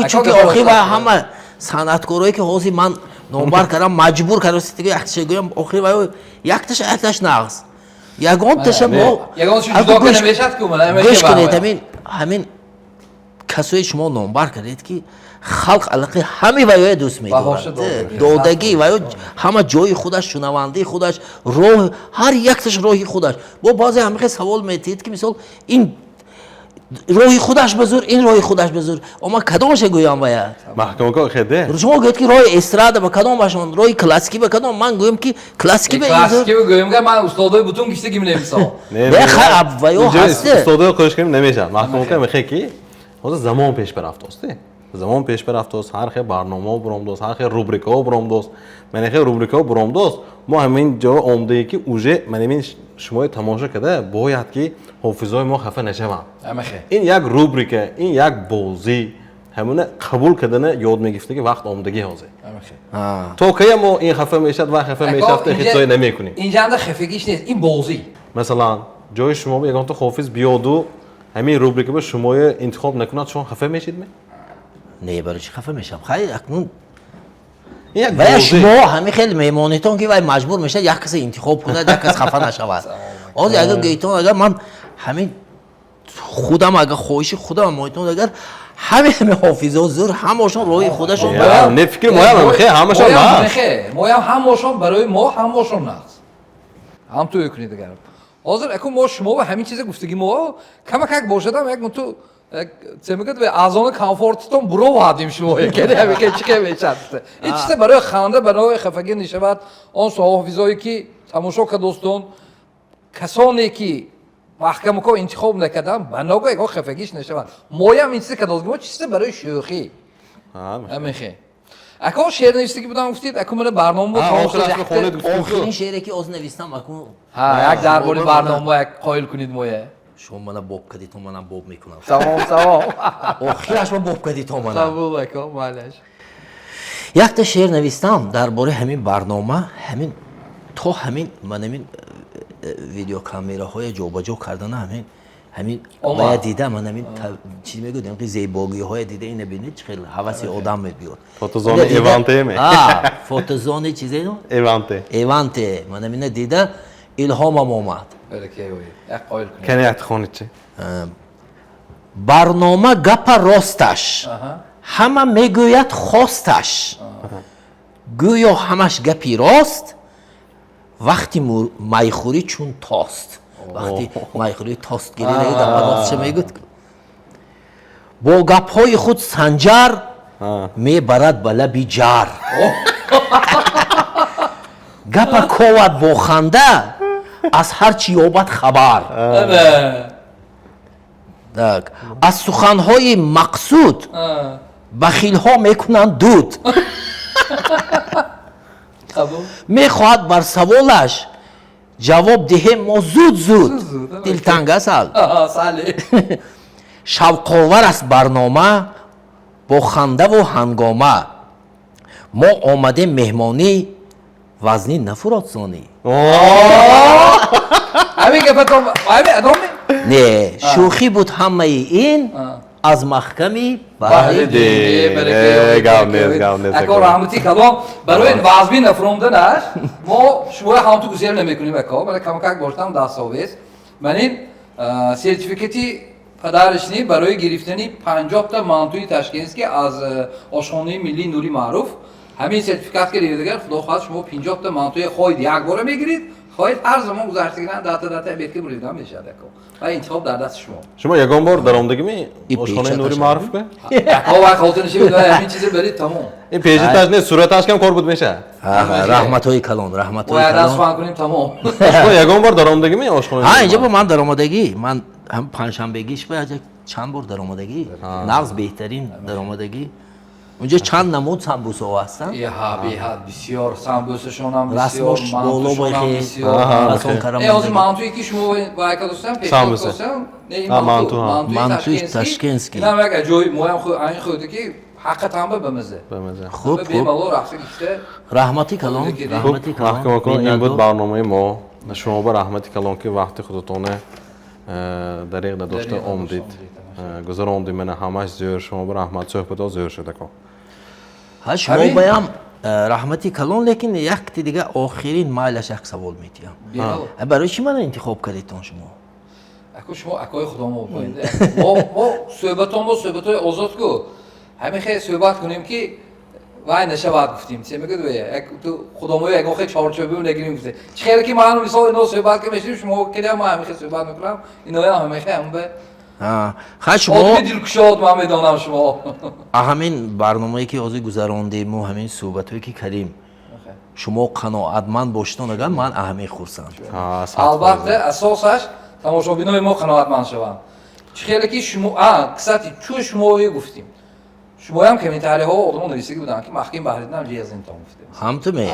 чунки охир ва ҳама санъаткорое ки ҳозир ман номбар кардам, маҷбур кардам якташа гӯям, охир ва якташа якташ нағз, ягонташа мо гӯш кунед. Ҳамин касое шумо номбар кардед, ки халқ аллақай ҳами ваёя дӯст медорад, додагӣ ваё ҳама ҷои худаш, шунавандаи худаш, роҳ, ҳар якташ роҳи худаш. Бо баъзе ҳамихе савол метиҳед, ки мисол ин роҳи худаш ба зур, ин роҳи худаш ба зур, ама кадомаша гӯям вая? Маҳкамако хеде. Шумо гӯед, ки роҳи эстрада ба кадомашон, роҳи классикӣ ба кадом, ман гӯям, ки классикӣ ба классикӣ гӯям, ман устодои бутун гишта гим немисол. Ваё ҳасте. Устодои қӯш кунем намешавад. Маҳкамако мехе, ки ҳозир замон пеш барафтост, замон пеш барафтост, ҳар хел барномаҳо буромдост, ҳар хел рубрикаҳо буромдост, мана хел рубрикаҳо буромдост. Мо ҳамин ҷо омдае, ки уже мана ин шумои тамошо карда бояд, ки ҳофизои мо хафа нашаванд. Ин як рубрика, ин як бозӣ, ҳамуна қабул кардана ёд мегирифтаги вақт омдагӣ ҳозир. То кая мо ин хафа мешавад ва хафа мешавад, хитсое намекунем. Инҷанда хафагиш нест, ин бозӣ. Масалан, ҷои шумо ягонта ҳофиз биёду ҳамин рубрика ба шумои интихоб накунад, шумо хафа мешидме? Не, барои чӣ хафа мешавам? Хай, акнун вая шумо ҳамин хел меҳмонитон, ки вай маҷбур мешавад як касе интихоб кунад, як кас хафа нашавад. Ҳозир агар гӯйтон, агар ман ҳамин худам, агар хоҳиши худам моитон, агар ҳами ҳофизо зур, ҳамашон роҳи худашон. Не, фикри моям ҳамашон нағз, моям ҳамашон, барои мо ҳамашон нағз. Ҳам ту кунед агар ҳозир аку мо шумо ва ҳамин чиза гуфтагӣ мо камакак бошадам, як муту це мегӯяд, аз он комфортитон буровардем шумо, чӣ мешад. Ин чиза барои ханда, барои хафагӣ нешавад. Он ҳофизое ки тамошо кардостон, касоне ки маҳкамако интихоб накардам, ба ногоҳ ягон хафагиш нашавад. Моям ин чиза кардост, мо чиза барои шӯхӣ амихе. Ако шеърнависӣ будам гуфтид, ако мана барнома буд. Охирин шеъре ки оз навистам аку. Як дар бори барнома як қоил кунед моя. Шумо мана боб кардед, манам боб мекунам. Тамом, тамом. Охираш ма боб кардед мана. Қабул, ако, малаш. Якта шеър навистам дар бораи ҳамин барнома, ҳамин то ҳамин ман ҳамин видеокамераҳоя ҷобаҷо кардана, ҳамин вая дида, ман ҳамин чиз мегӯям, ки зебогиҳоя дида, ина бинед, чӣ хел ҳаваси одам мебиёд. Фотозони Эванте ме? Фотозони чизе? Эванте. Эванте. Ман ҳамина дида илҳомам омад. Кани якта хонед чи? Барнома гапа росташ, ҳама мегӯяд хосташ, гӯё ҳамаш гапи рост, вақти майхӯрӣ чун тост, вақти майхӯрӣ тост гирида гапа ростша мегӯд, бо гапҳои худ Санҷар мебарад ба лаби ҷар, гапа ковад бо ханда. Аз ҳар чӣ ёбад хабар. Так, аз суханҳои мақсуд бахилҳо мекунанд дуд. Қабул. Мехоҳад бар саволаш ҷавоб диҳем мо зуд зуд. Зуд. Дилтанг асал. Сале. Шавқовар аст барнома бо хандаву ҳангома. Мо омадем меҳмонӣ, вазнин нафурод сонӣ. Ҳамин гапатон, ҳамин адоми? Не, шӯхӣ буд ҳамаи ин аз Маҳками Баҳриддин. Гап нест, гап нест. Ако, раҳмати калом барои вазмин нафуромданаш. Мо шуморо ҳамту гузел намекунем, ако, вале камакак боштам дастовез. Ман ин сертификати подарочный барои гирифтани 50-та мантуи ташкентский аз ошхонаи миллии Нури Маъруф. Ҳамин сертификат гирифтагар, худо хоҳад, шумо 50-та мантуи хоҳед якбора мегиред, хоҳед ҳар замон гузаштагиран дата дата бетки буридан мешавад, ако, ва интихоб дар дасти шумо. Шумо ягон бор даромдагими ошхонаи Нури Маъруф бе? Ако, вай хотирниши, ҳамин чизе барид, тамом. Ин пешиташ не, сураташ кам кор буд мешавад. Раҳматҳои калон, раҳматҳои Бояд калон. сухан кунем, тамом. Шумо ягон бор даромдагими ошхонаи? Ҳа, инҷа бо ман даромадагӣ, ман ҳам панҷшанбегиш ба чанд бор даромадагӣ, нағз, беҳтарин даромадагӣ. Унҷо чанд намуд самбусаҳо ҳастанд. Иҳа, беҳад бисёр, самбусашонам бисёр, Расмош боло. Мантушонам Бахе. бисёр. Фасон. Не, ҳозир мантуе ки шумо вайка достам, пешниҳод Самбуса. достам, не, ин манту, манту, ҳа. мантуи Мантуи ташкентский. ташкентский. Инам як аҷоиб, моям айн хӯрда ки ҳақиқатан ба маза. Ба маза. Хуб, хуб. Бемалол рақса гишта. Раҳмати калон. Хуб. Раҳмати калон. Маҳкам акун, ин буд Миннатдор. барномаи мо. Шумо ба раҳмати калон, ки вақти худатона дариқ надошта дариқ надошта омдид. омдид. Гузарондид, мана ҳамаш зӯр. Шумо ба раҳмат, суҳбато зӯр шуд, ако. Ҳа, шумо Ҳамин? баям раҳмати калон, лекин якти дига охирин майлаш як савол метиҳам. Бемалол. Барои чӣ мана интихоб кардедтон шумо? Ако, шумо акои худомо боинда. Мо суҳбатон бо суҳбатҳои озод ку. Ҳамин хел суҳбат кунем ки вай нашавад гуфтим. Се мегӯд ве, як ту худомои ягон хел чорчӯбӣ нагирим гуфтем. Чӣ хеле ки ман мисол ино суҳбат ки мешавем, шумо кедам ман ҳамин хел суҳбат мекунам, иноям ҳамин хел ҳам ба ха, шумо одами дилкушод, ман медонам шумо. Ҳамин барномае ки ҳозир гузарондему ҳамин суҳбатҳое ки кардем, шумо қаноатманд бошедон, агар ман аҳамин хурсанд. Албатта, асосаш тамошобинои мо қаноатманд шаванд. Чӣ хеле ки шумо, а, кстати, чӯ шумое гуфтем. Шумоям комментариҳо одамо нависагӣ буданд ки Маҳким Баҳриддинам ҷезинтон гуфтем. Ҳам ту ме?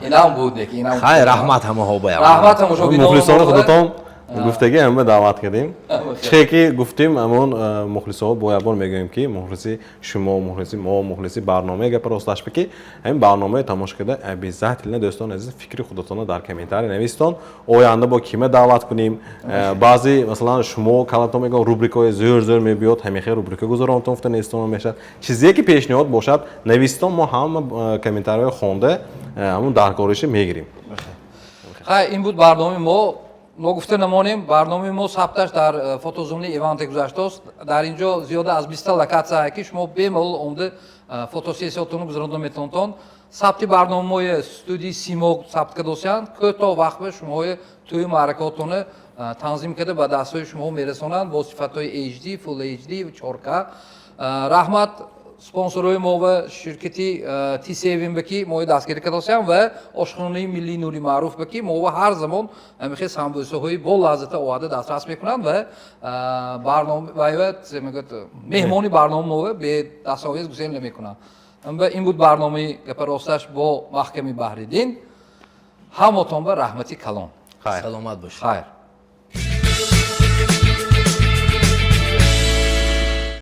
Инам буд, неки инам. Хай, раҳмат ҳамаҳо баям. Раҳмат тамошобинон. Мухлисони худатон гуфтагӣ ҳама даъват кардем. Чӣ ки гуфтем, ҳамон мухлисо бо як бор мегӯем ки мухлиси шумо, мухлиси мо, мухлиси барномаи Гапи росташ ки ҳамин барномаи тамошо карда, обязательно, дӯстони азиз, фикри худатонро дар комментарий нависитон. Оянда бо кима даъват кунем? Баъзе, масалан, шумо калатон мегӯям, рубрикаҳои зӯр зӯр мебиёд, ҳамин рубрика гузаронтон гуфта нависитон мешавад. Чизе ки пешниҳод бошад, нависитон, мо ҳама комментариҳои хонда, ҳамон даркориша мегирем. Хай, ин буд барномаи мо. Ногуфта намонем, барномаи мо сабташ дар фотозонаи Иванте гузаштааст. Дар ин ҷо зиёда аз 20-та локатсия, ки шумо бемалол омда фотосессиятонро гузаронда метавонтон. Сабти барномаҳои студияи Симо сабт кардосиянд. Кӯтоҳ вақт ба шумоҳои тӯи маъракаотонро танзим карда ба дастҳои шумо мерасонанд бо сифатҳои HD, Full HD, 4K. Раҳмат спонсорҳои мо ва ширкати T7 ба ки мои дастгирӣ кардосиям ва ошхонаи миллии Нури Маъруф ба ки мо ва ҳар замон ҳамихел самбӯсаҳои бо лаззата оварда дастрас мекунанд ва барнома ва мегӯяд, меҳмони барнома мо бе дастовез гусел намекунанд. Ва ин буд барномаи Гапа росташ бо Маҳками Баҳриддин. Ҳамотон ба раҳмати калон. Саломат бошед. Хайр.